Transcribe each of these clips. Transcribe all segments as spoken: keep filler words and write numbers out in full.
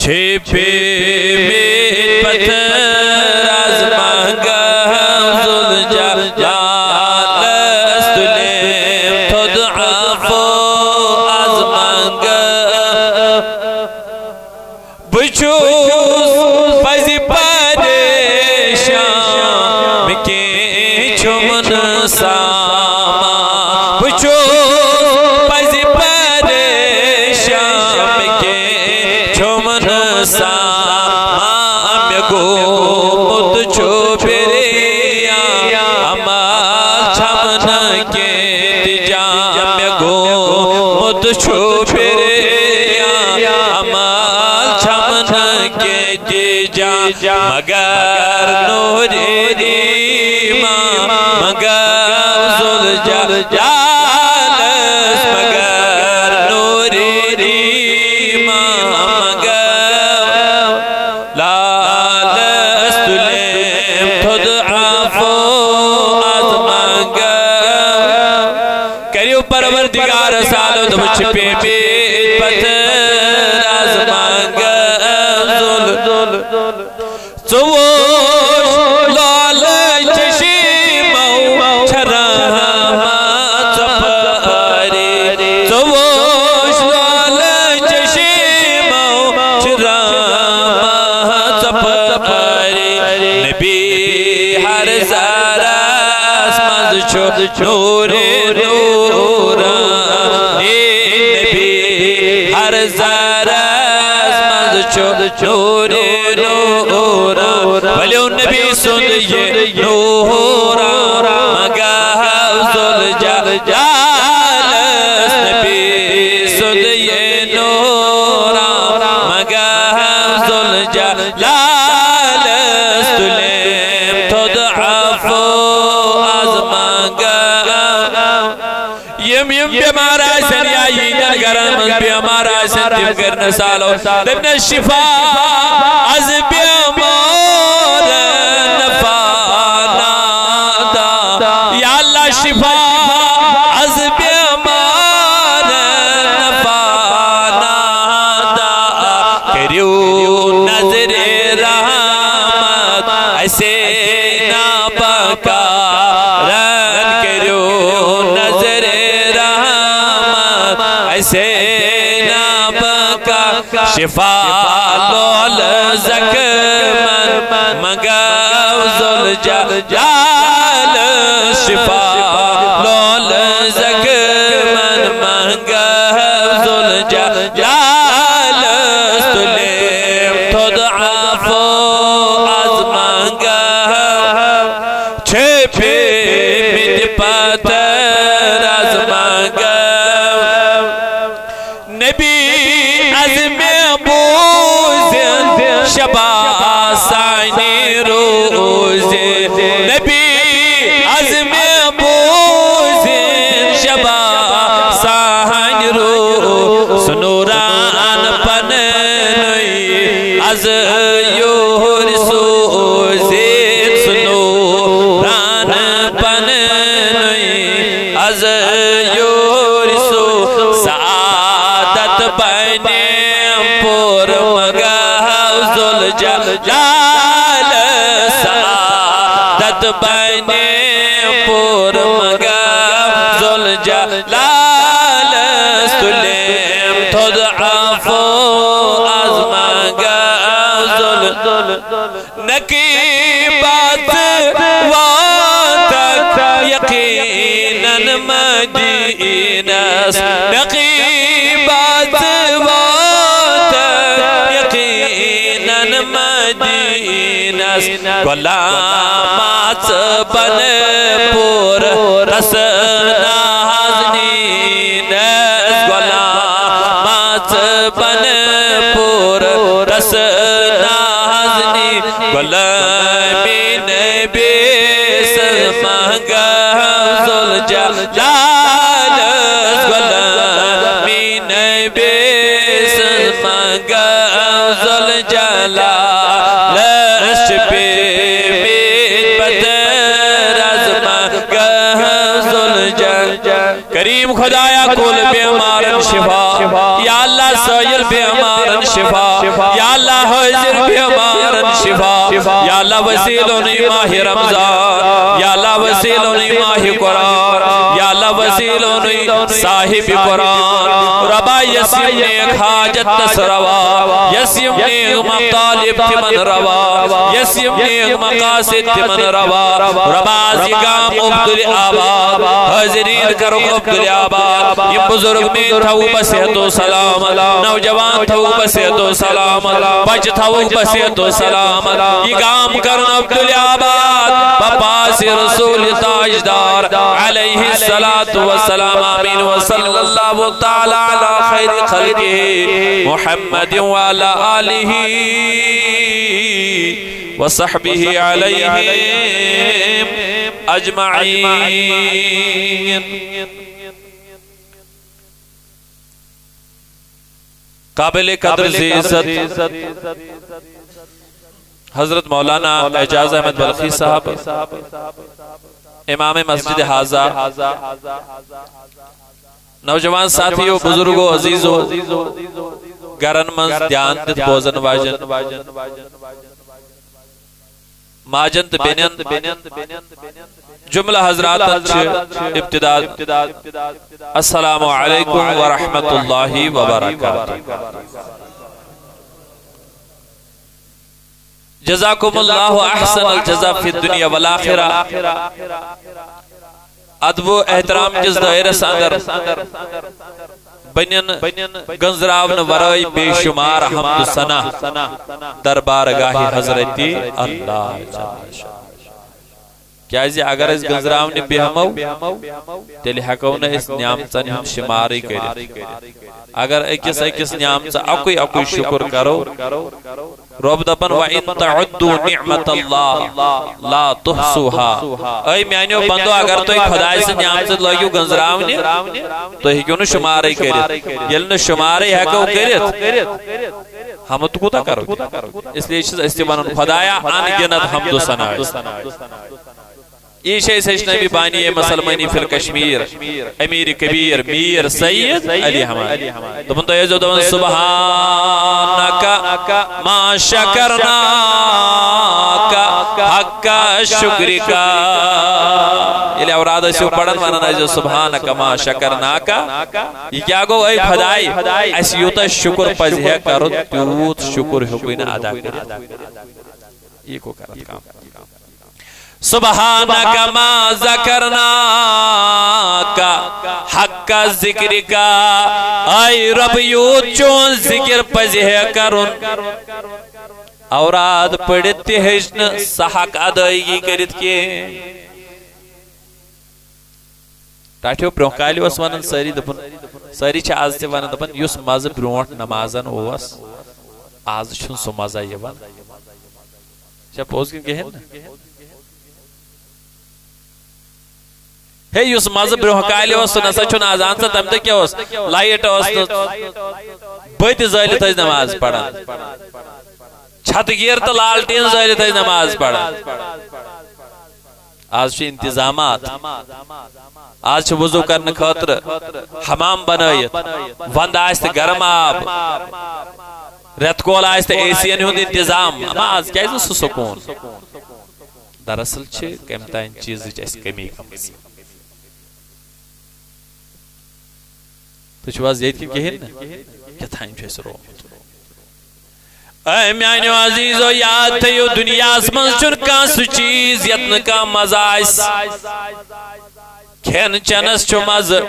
چھپے مےٚ پتھر از منٛگہٕ ذوالجلالس، تُلِم تھوٚد عفو از منٛگہٕ۔ بہٕ چھُس پزِ پریشان، مےٚ کینٛہہ چھُم نہٕ سامان۔ بہٕ چھُس پزِ پریشان، مےٚ کینٛہہ چھُم نہٕ سامان۔ مےٚ گوٚمُت چھُ پریان، عمل چھَم نہٕ کینٛہہ تہِ جان۔ مےٚ گوٚمُت چھُ پریان، عمل چھَم نہٕ کینٛہہ تہِ جان۔ مگر نورِ ایمان منٛگہٕ ذوالجلالس، مگر نورِ ایمان منٛگہٕ لالس، تُلِم تھوٚد عفو از منٛگہٕ۔ کٔرِو پروردگارس حالو، دوٚپُن چھپے مےٚ پتھر از منٛگہٕ ذوال۔ ژٕ وُچھ لالہٕ چشمو چھِ رحمت ژۄپٲری۔ ژٕ وُچھ لالہٕ چشمو چھِ رحمت ژۄپٲری۔ نبی ہر ذرس منٛز چھُ نورِ نورانی۔ نبی ہر ذرس منٛز چھُ نورِ نورانی۔ ؤلِو نبی سُنٛد یہِ نورا منٛگہٕ ذوالجلالس، نبی سُنٛد یہِ نورا منٛگہٕ ذوالجلالس، تُلِم تھوٚد عفو از منٛگہٕ۔ یِم یِم بیمار آسن یا یِہنٛدٮ۪ن گرن منٛز بیمار آسن، تِم کٔرنس حالو۔ دٔپنس شفا از بیمارن فانا دا۔ یا اللہ شفا از بیمارن فانا دا۔ کٔرِو نظرِ رحمت اسے نابکارن، کٔرِو نظرِ رحمت اسے نابکار۔ شفا لول زخمن منٛگہٕ ذوالجلالس، شفا لول زخمن منٛگہٕ ذوالجلالس، تُلِم تھوٚد عفو از منٛگہٕ۔ چھپے مےٚ پتھر از منٛگہٕ۔ نبی از مےٚ بوٗزِن شبا سانہِ روزِ۔ نبی از مےٚ بوٗزِن شبا سانہِ روزِ۔ سُہ نوران پننُے از یور سوزِن، سُہ نوران پننُے از یور سوزِ۔ سعادت بنہِ پوٗرٕ منٛگہٕ ذوالجلالس، سعادت بنہِ پوٗرٕ منٛگہٕ ذوالجلالس، تُلِم تھوٚد عفو از منٛگہٕ ذوال۔ نقیبات واتکھ یقیناً مدینس، نقیبات واتکھ یقیناً مدینس۔ غلامہ ژٕ بن پوٗرٕ تسناہس نیٖنس، غلامہ ژٕ بن پوٗرٕ تسناہس نیٖنس۔ غلامِ نبی سٕنٛز منٛگہٕ ذوالجلالس، غلامِ نبی سٕنٛز منٛگہٕ ذوالجلالس، چھپے مےٚ پتھر از منٛگہٕ ذوالجلالس۔ کریم خدایا، کل بیمارن شفا۔ یا اللہ، سٲیِل بیمارن شفا۔ یا اللہ، حٲضِر بیمارن شفا۔ یا اللہ، وسیلہٕ نُے ماہِ رمضان۔ یا اللہ، وسیلہٕ نُے ماہِ قرآن۔ یا اللہ، وسیلہٕ نُے صاحب قرآن۔ رۄبا، یس یِم نیک حاجت تس روا، یس یِم نیک مطالب تِمن روا، یس یِم نیک مقاصد تِمن روا۔ رۄبا، از یہِ گام عبدالآباد، حٲضِریٖن کرو عبدالآباد۔ یِم بزرگ میٲنۍ تھاوو بصحت و سلامت، نوجوان تھاوو بصحت و سلامت، بچہٕ تھاوو بصحت و سلامت۔ یہِ گام کرن عبدالآباد بپاس رسول تاجدار علیہ الصلوۃ والسلام۔ آمین۔ وصلی اللہ تعالی علی خیر خلقہ محمد وعلی آلہ وصحبہ علیہم اجمعین۔ قابل قدر ذی عزت حضرت مولانا اعجاز احمد بلخی صاحب، امام مسجد حاضہ، نوجوان ساتھیو، بزرگو، عزیزو، گرن منز دیان دِتھ بوزن واجن ماجن تہٕ بیٚنٮ۪ن، جملہ حضراتن چھِ ابتدا۔ السلام علیکم ورحمۃ اللہ وبرکاتہ۔ جزاکم اللہ احسن الجزا فی الدنیا والآخرہ۔ ادب و احترام کِس دٲیرس اندر بنٮ۪ن گنزراونہٕ ورٲے بے شمار حمد و ثنا دربار گاہ حضرت اللہ جل شانہ۔ کیازِ اگر أسۍ گنزراونہِ بیہمو، تیٚلہِ ہیٚکو نہٕ أسۍ نعمژن ہُنٛد شمارٕے کٔرِتھ۔ اگر أکِس أکِس نعمژٕ اکُے اکُے شکر کرو، رۄب دپان، "وَإِن تَعُدُّوا نِعْمَتَ اللَّهِ لَا تُحْصُوهَا۔" اے میانیو بندو، اگر تُہۍ خداے سٕنٛز نعمژٕ لٲگِو گنزراونہِ، تُہۍ ہیٚکِو نہٕ شمارٕے کٔرِتھ۔ ییٚلہِ نہٕ شمارٕے ہیٚکو کٔرِتھ، حمد کوٗتاہ کرو تیٚلہِ؟ اس لیے چھِس أسۍ تہِ ونان، خدایا، ان گنت حمد و ثنا ٲسۍ۔ یہِ چھِ أسۍ ہیٚچھنٲومٕتۍ بانی مسلمانی فی الکشمیر، امیر کبیر میر سید علی احمد۔ دوٚپُن، تُہۍ ٲسۍزیو دَپان، "سبحانک ما شکرناک حق شکرک۔" ییٚلہِ اوراد ٲسِو پران، ونان ٲسۍزیو، "سبحانک ما شکرناک۔" یہِ کیٛاہ گوٚو، اے خداے، اَسہِ یوٗتاہ شُکر پزِ ہے کرُن، تیوٗت شُکر ہیوٚکُے نہٕ ادا کٔرِتھ۔ یہِ گوٚو غلط کام۔ سبحانک ما ذکرناک حق ذکرک۔ اے رب، یوٗت چون ذکر پزِ ہے کرُن۔ اوراد پٔرِتھ تہِ ہیٚچھ نہٕ سۄ حق ادٲیگی کٔرِتھ کینٛہہ۔ ٹاٹھیو برونٛہہ کالہِ اوس ونان سٲری، دپان، سٲری چھِ از تہِ ونان، دپان، یُس مزٕ برونٛٹھ نمازن اوس، از چھُنہٕ سُہ مزٕ یِوان۔ چھا پوٚز کِنہٕ کِہیٖنۍ نہٕ؟ ہے، یُس مزٕ برونٛہہ کالہِ اوس، سُہ نسا چھُنہٕ از۔ اہن سا، تمہِ دۄہ کیٛاہ اوس؟ لایٹ ٲس نہٕ، بٔتۍ زٲلِتھ ٲسۍ نماز پران، چھتہٕ گیٖر تہٕ لالٹیٖن زٲلِتھ ٲسۍ نماز پران۔ از چھِ انتظامات۔ از چھِ وضو کرنہٕ خٲطرٕ حمام بنٲیِتھ، ونٛدٕ آسہِ تہٕ گرم آب، رٮ۪تہٕ کول آسہِ تہٕ اے سی ین ہُنٛد انتظام۔ اما از کیازِ نہٕ سُہ سکوٗن؟ دراصل چھِ کمہِ تام چیٖزٕچ اَسہِ کمی گٔمٕژ۔ تُہۍ چھِو از ییٚتہِ کِنہٕ کِہیٖنۍ نہٕ؟ کیٛاہ تام چھُ اَسہِ روومُت۔ اے میانیو عزیزو، یاد تھٲیِو، دُنیاہَس منٛز چھُنہٕ کانٛہہ سُہ چیٖز یَتھ نہٕ کانٛہہ مَزٕ آسہِ۔ کھٮ۪ن چٮ۪نَس چھُ مَزٕ۔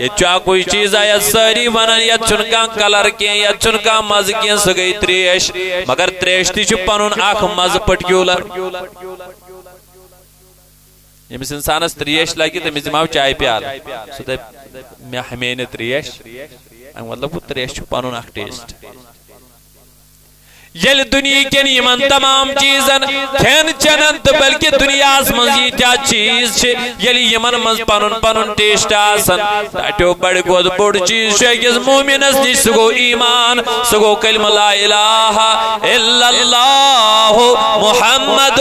ییٚتہِ چھُ اَکُے چیٖزا یَتھ سٲری وَنان، یَتھ چھُنہٕ کانٛہہ کَلَر کینٛہہ، یَتھ چھُنہٕ کانٛہہ مَزٕ کینٛہہ، سُہ گٔے ترٛیش۔ مگر ترٛیشہِ تہِ چھُ پَنُن اَکھ مَزٕ پٔٹِکیوٗلَر۔ ییٚمِس اِنسانَس ترٛیش لَگہِ، تٔمِس دِمہو چایہِ پیالہٕ۔ سُہ دَپہِ، "مےٚ ہَمے نہٕ ترٛیش۔" اَمیُک مطلب گوٚو، ترٛیش چھُ پَنُن اَکھ ٹیسٹ۔ ییٚلہِ دُنیہٕکٮ۪ن یِمن تمام چیٖزن، کھٮ۪ن چٮ۪نن تہٕ بلکہِ دُنیاہس منٛز ییٖتیٛاہ چیٖز چھِ، ییٚلہِ یِمن منٛز پنُن پنُن ٹیسٹ آسن، ٹاٹھیو بڑِ کھۄتہٕ بوٚڑ چیٖز چھُ أکِس مومنس نِش، سُہ گوٚو ایمان، سُہ گوٚو کلمہ لا الہ الا اللہ محمد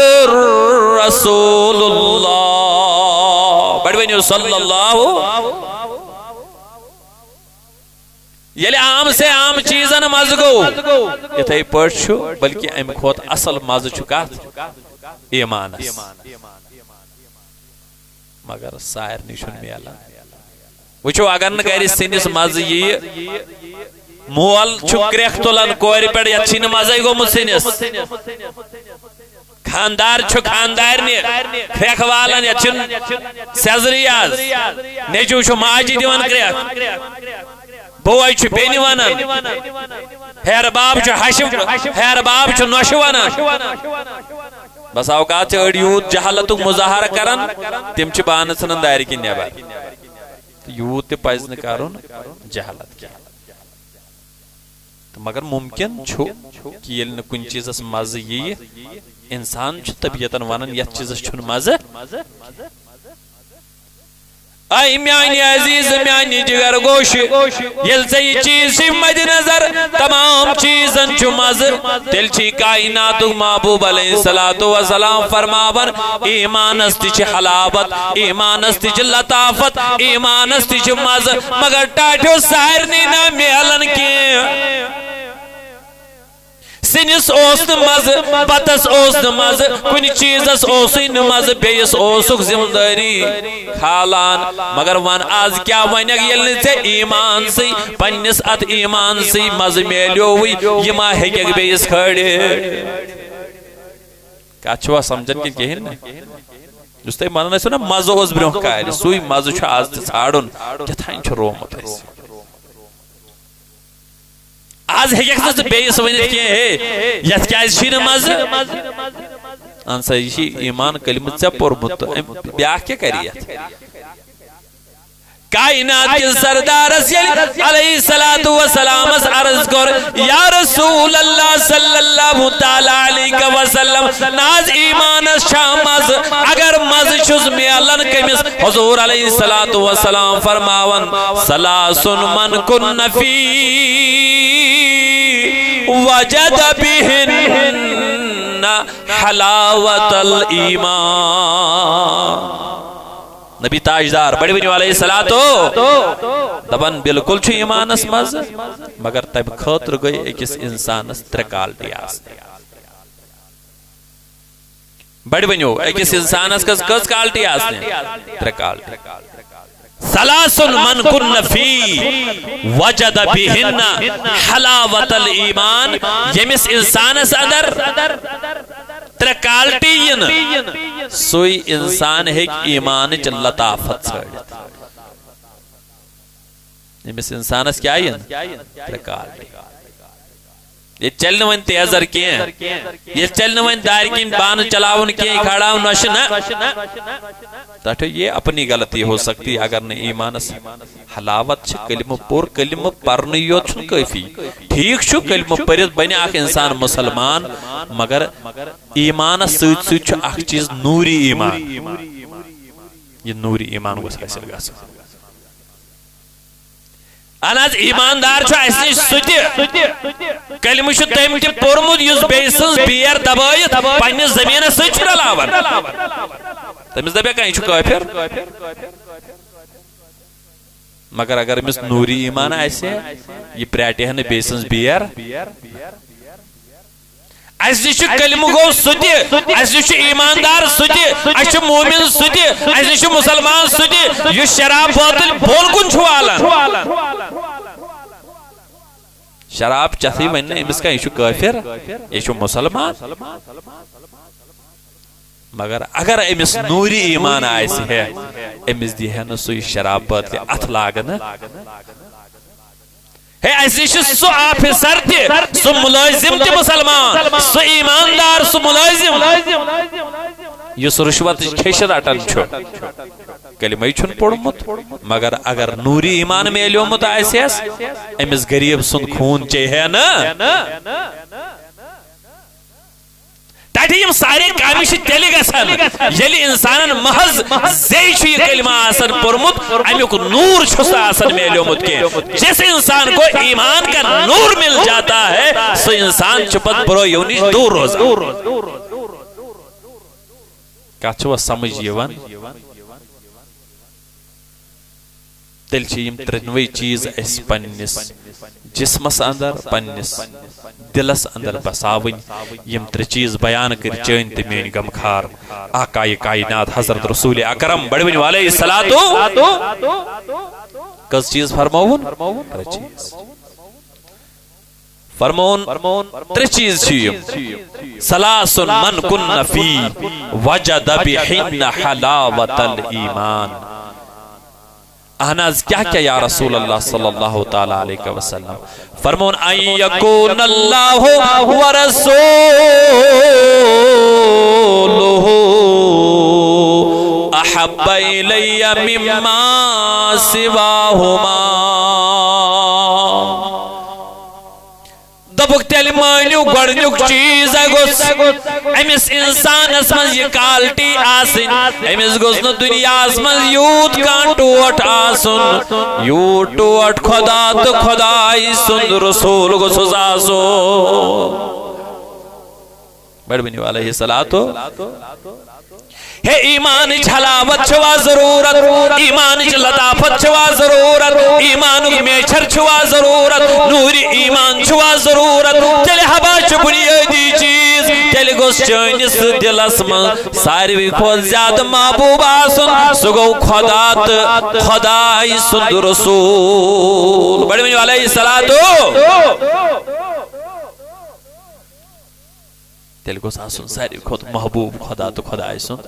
رسول اللہ۔ بڑِ ؤنِو صلی اللہ۔ ییٚلہِ عام سے عام چیٖزن مزٕ گوٚو، یِتھے پٲٹھۍ چھُ، بلکہِ امہِ کھۄتہٕ اصل مزٕ چھُ کتھ؟ ایمانس۔ مگر سارنٕے چھُنہٕ میلان۔ وٕچھِو، اگر نہٕ گرِ سِنِس مزٕ ییہِ، مول چھُ کرٛٮ۪کھ تُلان کورِ پٮ۪ٹھ، یتھ چھُے نہٕ مزے گوٚمُت سِنِس۔ خاندار چھُ خاندارنہِ کرٛٮ۪کھ والان، یتھ چھُنہٕ سیزرٕے آز۔ نیٚچو چھُ ماجہِ دِوان کرٛٮ۪کھ، بوے چھُ بیٚنہِ ونان، ہیرٕ باب چھُ ہشہِ، ہیرٕ باب چھُ نۄشہِ ونان۔ بس اوقات چھِ أڑۍ یوٗت جہالتُک مظاہرٕ کران، تِم چھِ بانہٕ ژھٕنان دارِ کِنۍ نٮ۪بر۔ تہٕ یوٗت تہِ پزِ نہٕ کرُن جہالت کینٛہہ۔ تہٕ مگر ممکن چھُ کہِ ییٚلہِ نہٕ کُنہِ چیٖزس مزٕ یِیہِ، انسان چھُ طبیعتن ونان، یتھ چیٖزس چھُنہٕ مزٕ۔ اے میانہِ عزیز، میانہِ جگر گوش، ییٚلہِ ژےٚ یہِ چیٖز چھِ مد نظر، تمام چیٖزن چھُ مزٕ، تیٚلہِ چھِ کائناتُک محبوب علیہ الصلوۃ والسلام فرماوان، ایمانس تہِ چھِ حلاوت، ایمانس تہِ چھِ لطافت، ایمانس تہِ چھِ مزٕ، مگر ٹاٹھیو سارنٕے نہ میلان کینٛہہ۔ سِنِس اوس نہٕ مزٕ، بتس اوس نہٕ مزٕ، کُنہِ چیٖزس اوسُے نہٕ مزٕ، بیٚیِس اوسُکھ ذمہٕ دٲری کھالان۔ مگر وَن، از کیٛاہ وَنَکھ، ییٚلہِ نہٕ ژےٚ ایٖمانسٕے، پننِس اتھ ایٖمانسٕے مزٕ میلیووٕے، یہِ ما ہیٚکَکھ بیٚیِس کھٲلِتھ؟ کتھ چھِوا سمجھان کِنہٕ کِہیٖنۍ نہٕ؟ یُس تۄہہِ ونان ٲسِو نا، مزٕ اوس برونٛہہ کالہِ، سُے مزٕ چھُ از تہِ ژھانڈُن، کیٛاہ تام چھُ روومُت اَسہِ۔ از ہیٚکَکھ نہٕ ژٕ بیٚیِس ؤنِتھ کینٛہہ، ہے، یَتھ کیٛازِ چھی نہٕ مَزٕ؟ اَہَن سا، یہِ چھِ ایٖمان کلمہٕ ژےٚ پوٚرمُت، تہٕ أمۍ بیٛاکھ کیٛاہ کَرِ یَتھ؟ کائنات کِس سردارَس ییٚلہِ علیہ الصلوۃ والسلامَس عرض کوٚر، یا رسول اللہ صلی اللہ تعالیٰ علیہ وسلم، نہ حظ ایٖمانَس چھا مَزٕ؟ اگر مَزٕ چھُس میلان کٔمِس؟ حضور علیہ الصلوۃ والسلام فرماوان، ثلاث من کن فی وجد بہن حلاوت الایمان۔ نبی تاجدار بڑِ ؤنِو علیہ الصلوۃ، دپان بالکل چھُ ایٖمانس مَزٕ، مگر تمہِ خٲطرٕ گٔے أکِس انسانس ترٛےٚ quality آسنہِ۔ بڑِ ؤنِو، أکِس انسانس کٔژ، کٔژ quality آسنہِ؟ ترٛےٚ quality۔ ثلاث من کن فی وجد بہن حلاوت الایمان۔ ییٚمِس انسانس اندر ترٛےٚ quality یِن، سُے انسان ہیٚکہِ ایٖمانٕچ لطافت ژھٲنڈِتھ۔ ییٚمِس انسانس کیٛاہ یِن؟ ترٛےٚ quality۔ ییٚتہِ چلہِ نہٕ وۄنۍ تیزر کینٛہہ، ییٚتہِ چلہِ نہٕ وۄنۍ دارِ کِنۍ بانہٕ چلاوُن کینٛہہ، یہِ کھالہاو نۄشہِ نہ۔ تَتھ چھُ یہ اپنی غلطی ہو سکتی، اگر نہٕ ایٖمانس حلاوت چھِ۔ کلمہٕ پوٚر، کلمہٕ پرنٕے یوت چھُنہٕ کٲفی۔ ٹھیٖک چھُ، کلمہٕ پٔرِتھ بنہِ اکھ انسان مسلمان، مگر ایٖمانس سۭتۍ سۭتۍ چھُ اکھ چیٖز نوٗری ایٖمان۔ یہِ نوٗری ایٖمان گوٚژھ حٲصِل گژھُن۔ اہن حظ، ایٖماندار چھُ اَسہِ نِش سُہ تہِ، کلمہٕ چھُ تٔمۍ تہِ پوٚرمُت یُس بیٚیہِ سٕنٛز بیر دبٲیِتھ پننِس زٔمیٖنَس سۭتۍ چھُ رلاوان۔ تٔمِس دَپہِ کانٛہہ، یہِ چھُ کٲفِر۔ مگر اگر أمِس نوٗری ایٖمان آسہِ، یہِ پرٛاٹہِ ہا نہٕ بیٚیہِ سٕنٛز بیر۔ اَسہِ نِش چھُ کلمہٕ گوٚو سُہ تہِ، اَسہِ نِش چھُ ایٖماندار سُہ تہِ، اَسہِ چھُ مومِن سُہ تہِ، اَسہِ نِش چھُ مُسلمان سُہ تہِ، یُس شراب بٲتل بۄن کُن چھُ والان۔ شراب چتھٕے ونہِ نہٕ أمِس کانٛہہ، یہِ چھُ کٲفِر، یہِ چھُ مُسلمان۔ مگر اگر أمِس نوٗرِ ایٖمان آسہِ ہے، أمِس دی ہے نہٕ سُہ یہِ شراب بٲتلہِ اَتھٕ لاگنہٕ۔ ہے، اَسہِ نِش چھُ سُہ آفیسر تہِ، سُہ مُلٲزِم تہِ مُسلمان، سُہ ایٖماندار، سُہ مُلٲزِم، یُس رُشوتٕچ کھیٚچھ رٹان چھُ۔ کلمے چھُنہٕ پوٚرمُت، مگر اگر نوٗرِ ایٖمان میلیومُت آسٮ۪س، أمِس غریٖب سُنٛد خوٗن چیٚیہِ ہے نہٕ۔ ٹاٹھۍ، یِم سارے کامہِ چھِ تیٚلہِ گژھان، ییٚلہِ اِنسانن محض زے چھُ یہِ کلمہ آسان پوٚرمُت، امیُک نوٗر چھُس نہٕ آسان میلیومُت کینٛہہ۔ جس انسان کو ایمان کا نور مل جاتا ہے، سُہ انسان چھُ پتہٕ بُرٲیو نِش دوٗر روزان۔ کتھ چھُوا سمجھ یِوان؟ تیٚلہِ چھِ یِم ترٛٮ۪نوَے چیٖز اَسہِ پننِس جسمس اندر، پننِس دِلس اندر بساوٕنۍ۔ یِم ترٛےٚ چیٖز بیان کٔرۍ چٲنۍ تہٕ میٲنۍ غمخار آقایہِ کائنات حضرت رسول اکرم، بڑٕ ؤنِو علیہ الصلوۃ۔ کٔژ چیٖز فرمووُن؟ ترٛےٚ چیٖز۔ فرمووُن، ترٛےٚ چیٖز چھِ یِم۔ ثلاث من کن فی وجد بہن حلاوت الایمان۔ اہن حظ، کیٛاہ کیٛاہ یا رسول اللہ صلی اللہ تعالیٰ علیہ وسلم؟ فرمووُن، ان یکون اللہ ورسولہ احب الی مما سواہما۔ دوٚپُکھ، تیٚلہِ مٲنِو، گۄڈٕنیُک چیٖز گوٚژھ أمِس اِنسانَس منٛز یہِ quality آسٕنۍ، أمِس گوٚژھ نہٕ دُنیاہَس منٛز یوٗت کانٛہہ ٹوٹھ آسُن، یوٗت ٹوٹھ خۄدا تہٕ خۄداے سُنٛد رسول گوٚژھُس آسُن۔ بڑٕ ؤنِو علیہ الصلوۃ۔ ہے، ایمانٕچ حلاوت چھوا ضرورت؟ ایمانٕچ لطافت چھوا ضرورت؟ ایمانُک میچھر چھوا ضرورت؟ نوٗرِ ایمان چھوا ضرورت؟ تیٚلہِ ہبا چھُ بُنیٲدی چیٖز۔ تیٚلہِ گوٚژھ چٲنِس دِلس منٛز ساروی کھۄتہٕ زیادٕ محبوب آسُن، سُہ گوٚو خۄدا تہٕ خۄداے سُنٛد رسول۔ بڑٕ ؤنِو علیہ الصلوۃ۔ تیٚلہِ گوٚژھ آسُن ساروی کھۄتہٕ محبوب خۄدا تہٕ خۄداے سُنٛد۔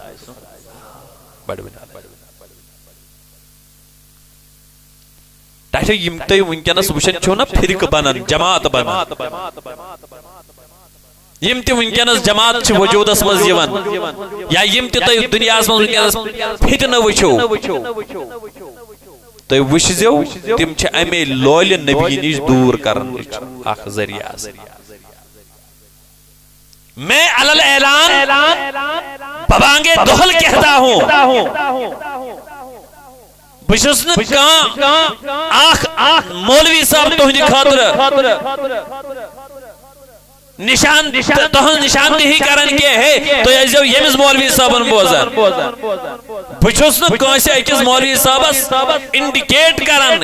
بڑٕ ؤنِو۔ ٹاٹھیو، یِم تُہۍ وٕنکیٚنَس وٕچھان چھِو نا، فرقہٕ بنان، جماعت بنان، یِم تہِ وٕنکیٚنَس جماعت چھِ وجوٗدَس منٛز یِوان، یا یِم تہِ تُہۍ دُنیاہَس منٛز وٕنکیٚنَس فتنہٕ وٕچھِو، تُہۍ وٕچھزیو، تِم چھِ اَمے لولہِ نبی نِش دوٗر کرنٕچ اکھ ذٔریعہٕ آسان۔ میں علی الاعلان ببانگ دہل کہتا ہوں۔ بہٕ چھُس نہٕ کانٛہہ اکھ مولوی صٲب تُہنٛدِ خٲطرٕ نشان، تُہنٛز نشاندہی کران کینٛہہ۔ ہے، تُہۍ ٲسۍزیو ییٚمِس مولوی صٲبن بوزان۔ بہٕ چھُس نہٕ کٲنٛسہِ أکِس مولوی صٲبس indicate کران،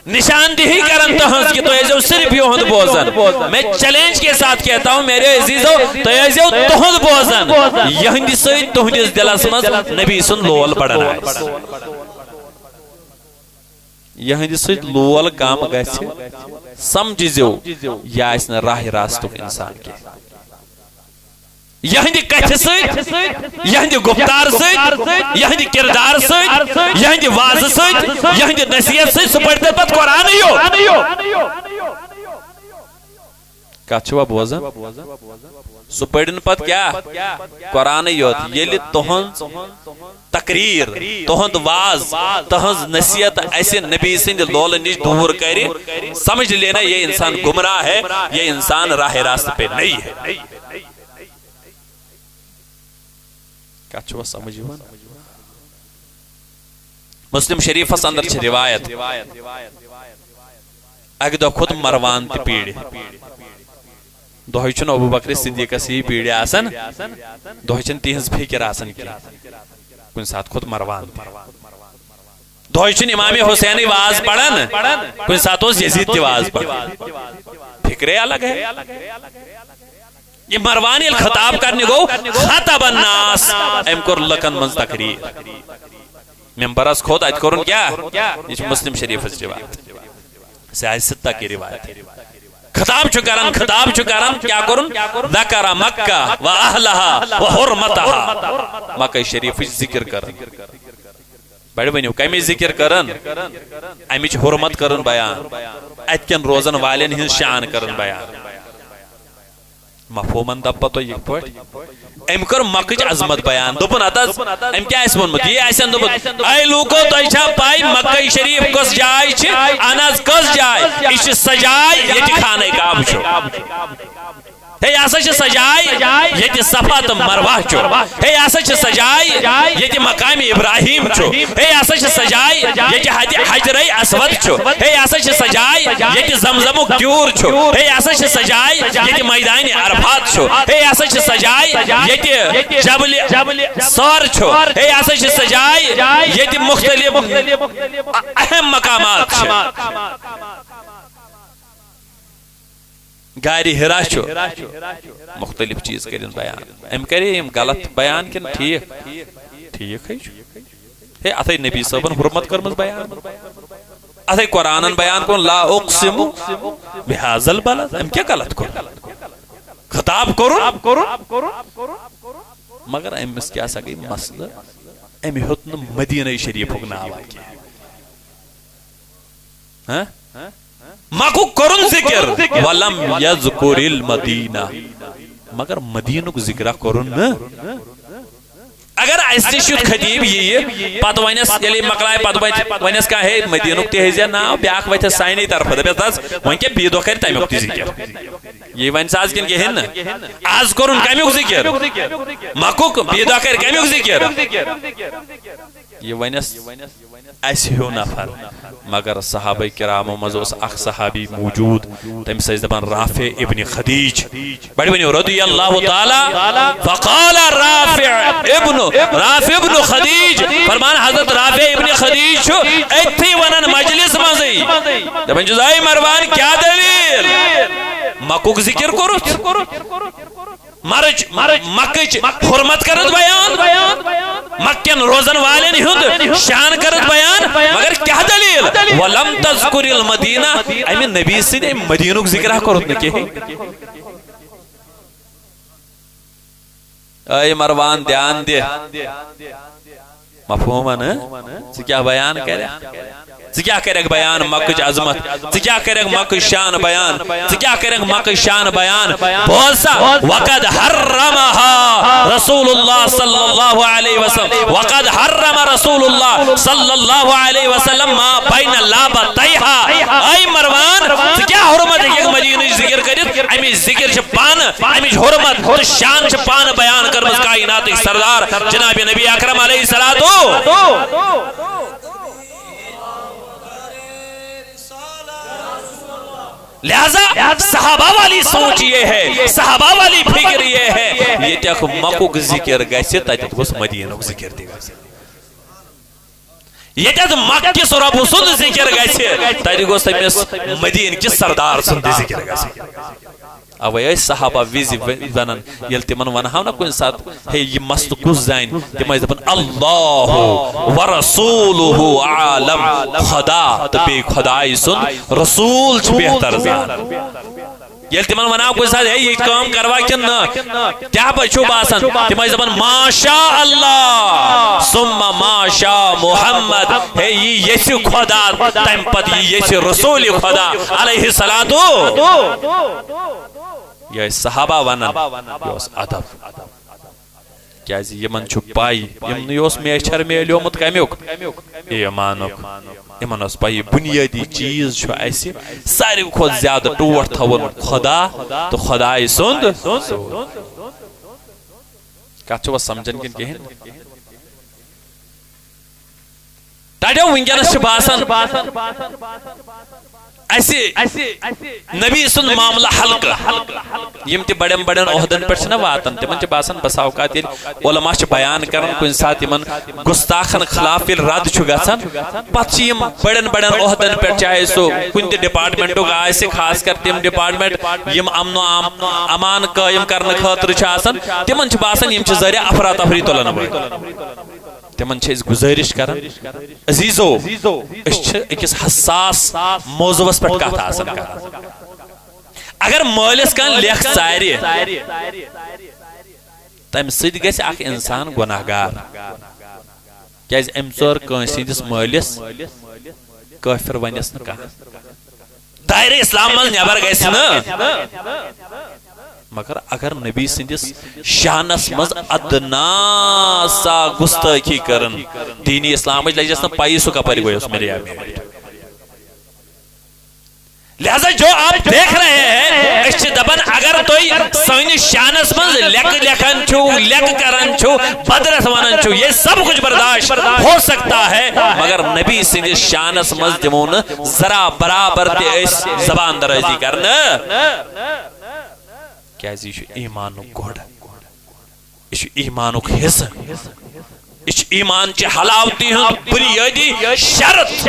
نشاندہی کران تُہنٛز، کہِ تُہۍ ٲسۍزیو صرف یِہُنٛد بوزان۔ میں چیلنج کے ساتھ کہتا ہوں، میرے عزیزو، تُہۍ ٲسۍزیو تُہُنٛد بوزان۔ یِہنٛدِ سۭتۍ تُہنٛدِس دِلس منٛز نبی سُنٛد لول بڑان آسہِ۔ یِہنٛدِ سۭتۍ لول کم گژھِ، سمجھزیو، یہِ آسہِ نہٕ راہ راستُک انسان کینٛہہ۔ یِہنٛدِ کتھِ سۭتۍ، یِہنٛدِ گفتار سۭتۍ، یِہنٛدِ کردار سۭتۍ، یِہنٛدِ وعظٕ سۭتۍ، یِہنٛدِ نصیحت سۭتۍ، سُہ پرِ تیٚلہِ پتہٕ قرآنٕے یوت۔ کتھ چھِوا بوزان؟ سُہ پٔرِن پتہٕ کیٛاہ؟ قرآنٕے یوت۔ ییٚلہِ تُہنٛز تقریر، تُہنٛد وعظ، تُہنٛز نصیحت اسہِ نبی سٕنٛدِ لولہٕ نِش دوٗر کرِ، سمجھ لینا یہ انسان گمراہ ہے، یہ انسان راہ راست پہ نہیں ہے۔ کتھ چھُوا سمجھ یِوان؟ مسلم شریفس اندر چھِ روایت، اکہِ دۄہ کھوٚت مروان تہِ پیٖرِ۔ دۄہے چھُنہٕ ابوبکر صدیقس ہی پیٖرِ آسان، دۄہے چھَنہٕ تِہنٛز فکر آسان کینٛہہ۔ کُنہِ ساتہٕ کھوٚت مروان تہِ۔ دۄہے چھُنہٕ امام حسینٕے واز پران، کُنہِ ساتہٕ اوس یزید تہِ واز پران۔ فکرے الگ ہے۔ یہ مروان ییٚلہِ خطاب کرنہِ گوٚو، خطب الناس، أمۍ کوٚر لُکن منٛز تقریر۔ ممبرس کھوٚت، اتہِ کوٚرُن کیٛاہ؟ یہِ چھُ مسلم شریفس روایت، سیاہ ستہ کی روایت۔ خطاب چھُ کران، خطاب چھُ کران، کیٛاہ کوٚرُن؟ ذکر مکہ و اہلہا و حرمتہا۔ مکہ شریفٕچ ذکر کران۔ بڑٕ ؤنِو، کمِچ ذکر کران؟ امِچ حرمت کران بیان، اتہِ کٮ۪ن روزن والٮ۪ن ہٕنٛز شان کران بیان۔ مفہومن دپا تُہۍ یِتھ پٲٹھۍ؟ أمۍ کٔر مکٕچ عظمت بیان، دوٚپُن، ہتہٕ حظ، أمۍ کیٛاہ آسہِ ووٚنمُت؟ یی آسن دوٚپمُت، اے لوٗکو، تۄہہِ چھا پاے مکہ شریف کۄس جاے چھِ؟ اہن حظ، کۄس جاے؟ یہِ چھِ سۄ جاے ییٚتہِ خانہ کعبہٕ چھُ۔ ہے، یہِ ہسا چھِ سۄ جاے ییٚتہِ صفا تہٕ مروہ چھُ۔ ہے، یہِ ہسا چھِ سۄ جاے ییٚتہِ مقام ابراہیم چھُ۔ ہے، یہِ ہسا چھِ سۄ جاے ییٚتہِ حج-، حجرے اسود چھُ۔ ہے، یہِ ہسا چھِ سۄ جاے ییٚتہِ زمزمُک تیوٗر چھُ۔ ہے، یہِ ہسا چھِ سۄ جاے ییٚتہِ میدان فات چھُ، ہے، یہِ ہسا چھِ سۄ جاے ییٚتہِ جبلِ ثور چھُ، ہے، یہِ ہسا چھِ سۄ جاے ییٚتہِ مختلف اہم مقامات چھِ۔ غارِ حرا چھُ، مختلف چیز کٔرِن بیان۔ أمۍ کرے یِم غلط بیان کِنہٕ ٹھیٖک؟ ٹھیٖک ہے چھُ۔ ہے، اتھے نبی صٲبن حرمت کٔرمٕژ بیان، اتھے قرآنن بیان کوٚرُن، "لا اقسم بہذا البلد"۔ أمۍ کیٛاہ غلط کوٚر؟ خطاب کوٚرُن۔ مگر أمِس کیٛاہ سا گٔے مسلہٕ؟ أمۍ ہیوٚت نہٕ مدینہ شریفُک ناو کینٛہہ۔ ہاں؟ مکُک کوٚرُن ذکر، ولم یذکر المدینہ، مگر مدینُک ذکرہ کوٚرُن نہٕ۔ اگر اسہِ نِش یُتھ خطیب ییہِ، پتہٕ ونٮ۪س، ییٚلہِ مۄکلایہِ، پتہٕ وتہِ ونٮ۪س کانٛہہ، "ہے، مدینُک تہِ ہیٚزِ ناو"، بیٛاکھ وتھٮ۪س سانہِ طرفہٕ، دپٮ۪س، "دس، وۄنۍ کیٛاہ بیٚیہِ دۄہ کرِ تمیُک تہِ ذکر؟" یی ونہِ سا از کِنہٕ کِہیٖنۍ نہٕ؟ از کوٚرُن کمیُک ذکر؟ مکُک، بیٚیہِ دۄہ کرِ کمیُک ذکر؟ یہِ ونٮ۪س اسہِ ہیو نفر، مگر صحابہ کرامو منٛز اوس اکھ صحابی موجود، تٔمِس ٲسۍ دپان رافع ابن خدیج۔ بڑِ ؤنِو، رضی اللہ تعالیٰ۔ فقال رافع ابن، رافع ابن خدیج، فرمان حضرت رافع ابن خدیج چھُ أتھی ونان مجلس منٛزٕے۔ دپان چھُس، "اے مروان، کیٛاہ دلیل؟ مکُک ذکر کوٚرُتھ؟" مرٕچ، مکٕچ حرمت کرد بیان، مکین روزن والٮ۪ن ہُنٛد شان کرد بیان، مگر کیٛاہ دلیل؟ "ولم تذکر المدینہ"، امہِ نبی سٕنٛدِ امہِ مدینُک ذکرہ کوٚرُتھ نہٕ کِہیٖنۍ۔ اے مروان، دھیان دِ۔ مفہوم ہے نا؟ ژٕ کیٛاہ بیان کرکھ؟ ژٕ کیٛاہ کرکھ بیان مکٕچ عظمت؟ ژٕ کیٛاہ کرکھ مکٕچ شان بیان؟ ژٕ کیٛاہ کرکھ مکٕچ شان بیان؟ بوز سا، وقد حرمها رسول اللہ صلی اللہ علیہ وسلم، وقد حرم رسول اللہ صلی اللہ علیہ وسلم ما بین لابتیہا۔ اے مروان، ژٕ کیٛاہ حرمت ہیٚککھ مدینٕچ ذکر کٔرِتھ؟ اَمِچ ذکر چھِ پانہٕ، اَمِچ حرمت تہٕ شان چھِ پانہٕ بیان کٔرمٕژ کائناتٕکۍ سردار جناب نبی اکرم علیہ الصلوۃ۔ لہذا صحابہ والی سوچ یہ ہے، صحابہ والی فکر یہ ہے، ییٚتٮ۪تھ مکُک ذکر گژھِ، تتٮ۪تھ گوٚژھ مدینُک ذکر تہِ گژھِ۔ ییٚتٮ۪تھ مکہ کِس رۄب سُنٛد ذکر گژھِ، تتہِ گوٚژھ تٔمِس مدیٖنہٕ کِس سردار سُنٛد تہِ ذکر گژھِ۔ اوے ٲسۍ صحابہ وِزِ و-، ونان، ییٚلہِ تِمن ونہاو نا کُنہِ ساتہٕ، "ہے، یہِ مسلہٕ کُس زانہِ؟" تِم ٲسۍ دپان، "اللہ ورسولہ عالم"، خدا تہٕ بیٚیہِ خدایہِ سُنٛد رسول چھُ بہتر زانان۔ ییٚلہِ تِمن ونہاو کُنہِ ساتہٕ، "ہے، یہِ کٲم کروا کِنہٕ نہٕ؟" کیٛاہ پٲٹھۍ چھُو باسان؟ تِم ٲسۍ دپان، "ما شاء اللہ ثم ما شاء محمد"، ہے، یہِ یژھِ خدا، تمہِ پتہٕ یہِ یژھِ رسول خدا علیہ الصلوۃ۔ یہِ ٲسۍ صحابہ ونان، یہِ اوس ادب۔ کیازِ یِمن چھُ پَے، یِمنٕے اوس میچھر میلیومُت کمیُک؟ ایمانُک۔ یِمن ٲس پَے، یہِ بُنیٲدی چیٖز چھُ اَسہِ ساروی کھۄتہٕ زیادٕ ٹوٹھ تھاوُن خدا تہٕ خدایہِ سُنٛد۔ کتھ چھُوا سمجھان کِنہٕ کِہیٖنۍ؟ ٹاٹھیو، وٕنکیٚنس چھِ باسان اسہِ نبی سُنٛد معاملہٕ ہلکہٕ۔ یِم تہِ بڑٮ۪ن بڑٮ۪ن عہدن پٮ۪ٹھ چھِنہ واتان، تِمن چھِ باسان بسا اوقات ییٚلہِ علماء چھِ بیان کران، کُنہِ ساتہٕ یِمن گستاخن خلاف ییٚلہِ رد چھُ گژھان، پتہٕ چھِ یِم بڑٮ۪ن بڑٮ۪ن عہدن پٮ۪ٹھ، چاہے سُہ کُنہِ تہِ ڈپارٹمنٹُک آسہِ، خاص کر تِم ڈپارٹمنٹ یِم امن و ام-، امان قٲیِم کرنہٕ خٲطرٕ چھِ آسان، تِمن چھِ باسان یِم چھِ ذٔریعہٕ افراتفری تُلن وٲلۍ۔ تِمن چھِ أسۍ گُزٲرِش کران، عزیزو، أسۍ چھِ أکِس حساس موضوعس پٮ۪ٹھ کتھ آسان کران۔ اگر مٲلِس کانٛہہ لیکھ ژارِ، تمہِ سۭتۍ گژھِ اکھ انسان گۄناہ گار، کیازِ أمۍ ژٲر کٲنٛسہِ ہٕنٛدِس مٲلِس، کٲفر ونٮ۪س نہٕ کانٛہہ۔ دایرٕ اسلام منٛز نٮ۪بر گژھِ نہٕ۔ مگر اگر نبی سٕنٛدِس شانس منٛز ادنا سا گستٲخی کٔرٕن، دین اسلامٕچ لجس نہٕ پَیی سُہ کپٲرۍ گوٚو، یہِ اوس میرے میٹھ۔ لہذا جو آپ دیکھ رہے ہیں، أسۍ چھِ دپان اگر تُہۍ سٲنِس شانس منٛز لیکہٕ لیکھان چھِو، لیکہٕ کران چھِو، بدرس ونان چھِو، یہ سب کچھ برداشت ہو سکتا ہے، مگر نبی سٕنٛدِس شانس منٛز دِمو نہٕ ذرا برابر تہِ أسۍ زبان درازی کرنہٕ۔ کیازِ یہِ چھُ ایمانُک گۄڈ، یہِ چھُ ایمانُک حصہٕ، یہِ چھُ ایمان چہِ حلاوتہِ ہُنٛد بُنیٲدی شرط۔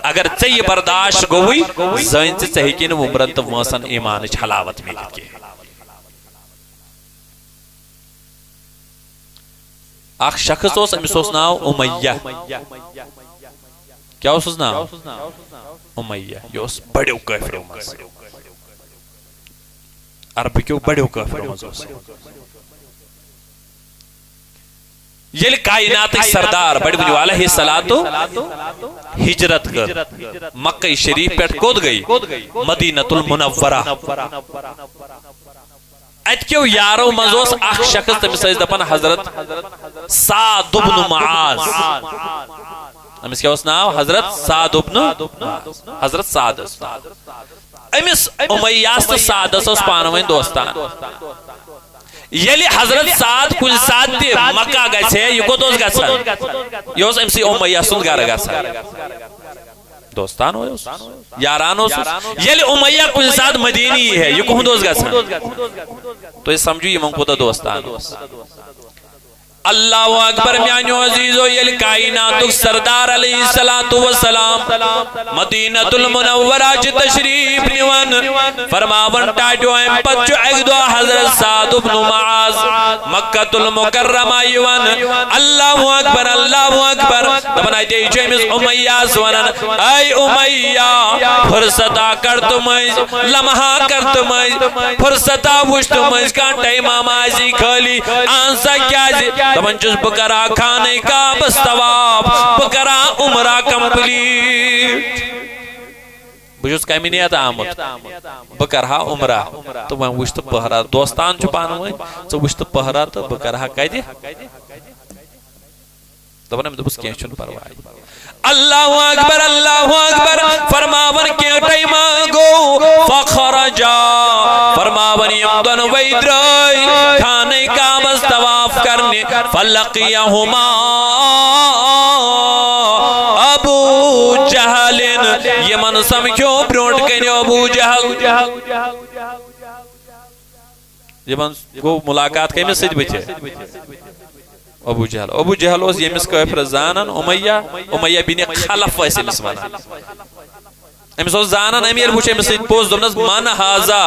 اگر ژےٚ یہِ برداشت گوٚوُے، زٲنۍ ژٕ، ژےٚ ہیٚکی نہٕ وُمرن تہٕ وٲنٛسن ایمانٕچ حلاوت میٖلِتھ کینٛہہ۔ اکھ شخص اوس، أمِس اوس ناو امیہ۔ کیٛاہ اوسُس ناو؟ امیہ۔ یہِ اوس بڑیو کٲفرو منٛز، عربہٕ کیو بڑیو کٲفرو منٛز اوس۔ ییٚلہِ کائناتٕکۍ سردار بڑِ ؤنِو علیہ الصلوۃ ہجرت کٔر، مکہ شریف پٮ۪ٹھ کوٚت گٔے؟ مدینہ المنورہ۔ اتہِ کیو یارو منٛز اوس اکھ شخص، تٔمِس ٲسۍ دپان حضرت سعد ابن معاذ۔ أمِس کیٛاہ اوس ناو؟ حضرت سعد ابن معاذ۔ حضرت سعد ٲس ناو۔ أمِس امیہ یس تہٕ سعدس اوس پانہٕ ؤنۍ دوستان۔ ییٚلہِ حضرت سعد کُنہِ ساتہٕ تہِ مکہ گژھِ ہے، یہِ کوٚت اوس گژھان؟ یہِ اوس أمۍ سٕے امیہ سُنٛد گرٕ گژھان۔ دوستان اوس، یاران اوسُس۔ ییٚلہِ امیہ کُنہِ ساتہٕ مدیٖنہٕ یی ہے، یہِ کُہُنٛد اوس گژھان؟ تُہۍ سمجھِو، یِمن کوٗتاہ دوستان اوس۔ اللہ اکبر، میانیو عزیزو، ییٚلہِ کائناتُک سردار علیہ الصلوۃ والسلام مدینہ المنورہ چھِ تشریف نِوان، فرماوان ٹاٹیو، امہِ پتہٕ چھُ اکہِ دۄہ حضرت سعد ابن معاذ مکہ المکرمہ یِوان۔ اللہ اکبر، اللہ اکبر۔ دپان اتے چھُ أمِس امیہ یس ونان، اے امیہ، فرصتا کڑ تہٕ مٔنٛزۍ، لمحہ کر تہٕ مٔنٛزۍ، فرصتا وٕچھ تہٕ مٔنٛزۍ کانٛہہ ٹایما ما آسی خٲلی۔ اہن سا کیازِ؟ دپان چھُس بہٕ کرٕ ہا خانہ کعبس طواف، بہٕ کرٕ ہا عمرہ complete۔ بہٕ چھُس کمہِ نیتہٕ آمُت؟ بہٕ کرٕ ہا عمرہ۔ تہٕ وۄنۍ وٕچھ تہٕ پہرا، دوستان چھُ پانہٕ ؤنۍ، ژٕ وٕچھ تہٕ پہرا تہٕ بہٕ کرٕ ہا کتہِ؟ دپان أمۍ دوٚپُس، کینٛہہ چھُنہٕ پرواے۔ اللہ اکبر، اللہ اکبر۔ فرماوان کینٛہہ ٹایما گوٚو، فخرجا، فرماوان یِم دۄنوَے درٛاے خانہ کعبس طواف کرنہِ۔ فلقیہما ابو جہل، یِمن سمکھیو برونٛٹھ کنہِ ابو جہل۔ یِمن گوٚو ملاقات کٔمِس سۭتۍ بٕتھِ؟ ابو جہل۔ ابو جہل اوس ییٚمِس کٲفرس زانان، امیہ، امیہ بن خلف ٲسۍ أمِس ونان۔ أمِس اوس زانان أمۍ، ییٚلہِ وُچھ أمِس سۭتۍ پوٚز، دوٚپنس، من ہذا؟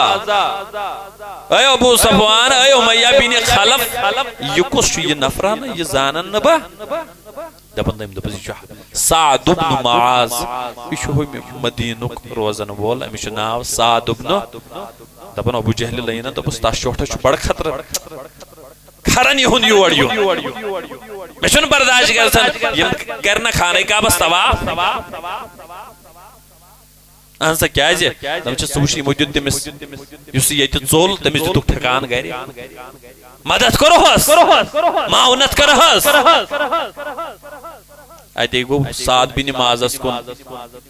اے ابو صفوان، اے امیہ بن خلف، یہِ کُس چھُ یہِ نفرا؟ نہٕ یہِ زانان نہٕ بہٕ۔ دپان تٔمۍ دوٚپُس، یہِ چھُ سعد ابن معاذ، یہِ چھُ ہُمہِ مدینُک روزن وول، أمِس چھُ ناو سعد ابن۔ دپان ابو جہلہِ لٔگۍ نا، دوٚپُس، تس شوٹھس چھُ بڑٕ خطرٕ، کھرن یِہُنٛد یور یُن، مےٚ چھُنہٕ برداشت گژھان، یِم کرِ نہ خانہ کعبس طواف۔ اہن سا، کیازِ؟ دپان چھِ، ژٕ وٕچھ، یِمو دیُت تٔمِس، یُس یہِ ییٚتہِ ژوٚل، تٔمِس دِتُکھ ٹھکان گرِ۔ مدد کوٚرہس، معاونت کٔرہس۔ اتے گوٚو سعد بن معاذس کُن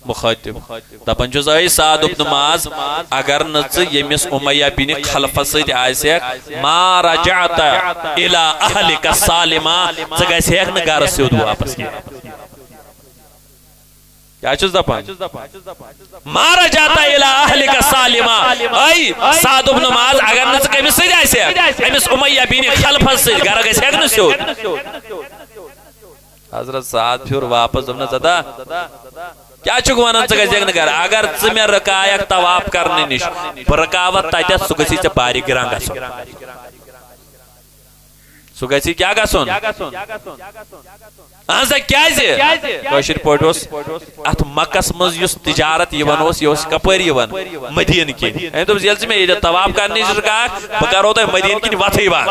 مخاطب۔ دپان چھُس، اے سعد ابن معاذ، اگر نہٕ ژٕ ییٚمِس امیہ بن خلفس سۭتۍ آسہِ ہکھ، ما رجعت الی اہلک سالما، ژٕ گژھِ ہکھ نہٕ گرٕ سیوٚد واپس کینٛہہ۔ کیٛاہ چھُس دپان؟ ما رجعت الی اہلک سالما۔ اے سعد ابن معاذ، اگر نہٕ ژٕ کٔمِس سۭتۍ آسہِ ہکھ، أمِس امیہ بن خلفس سۭتۍ گرٕ گژھِ ہکھ نہٕ سیوٚد۔ حضرت سعد پھیوٗر واپس، دوٚپنس، ددا، کیٛاہ چھُکھ ونان، ژٕ گژھکھ نہٕ گرٕ؟ اگر ژٕ مےٚ رُکایکھ طواف کرنہٕ نِش، بہٕ رُکاوتھ تتٮ۪تھ، سُہ گژھی ژےٚ بارِ گران گژھُن۔ سُہ گژھی کیٛاہ گژھُن؟ اہن سا، کیٛازِ؟ کٲشِر پٲٹھۍ اوس اتھ مکس منٛز یُس تجارت یِوان اوس، یہِ اوس کپٲرۍ یِوان؟ مدیٖنہٕ کِنۍ۔ أمۍ دوٚپُس، ییٚلہِ ژٕ مےٚ ییٚتٮ۪تھ طواف کرنہٕ نِش رُکاکھ، بہٕ کرو تۄہہِ مدیٖنہٕ کِنۍ وتھٕے وتھ۔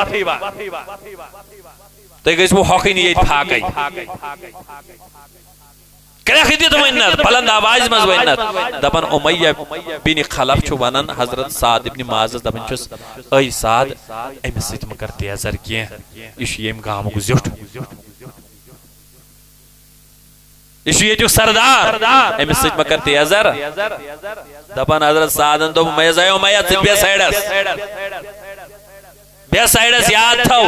تُہۍ گٔژھِو ہۄکھٕنۍ ییٚتہِ فاقے۔ کرٛٮ۪کھ دِتھ ؤنۍ نتھ، بلند آوازِ منٛز ؤنۍ نتھ۔ دپان امیہ بن خلف چھُ ونان حضرت سعد ابن معاذس، دپان چھُس، اے سعد، أمِس سۭتۍ مہ کر تیزر کینٛہہ، یہِ چھُ ییٚمہِ گامُک زیُٹھ۔ یہِ چھُ ییٚتیُک سردار، أمِس سۭتۍ مہ کر تیزر۔ دپان حضرت سعدن دوٚپ، مےٚ زایو میا، ژٕ تہِ بیٚہہ سایڈس۔ بیٚیہِ سایڈس یاد تھاو،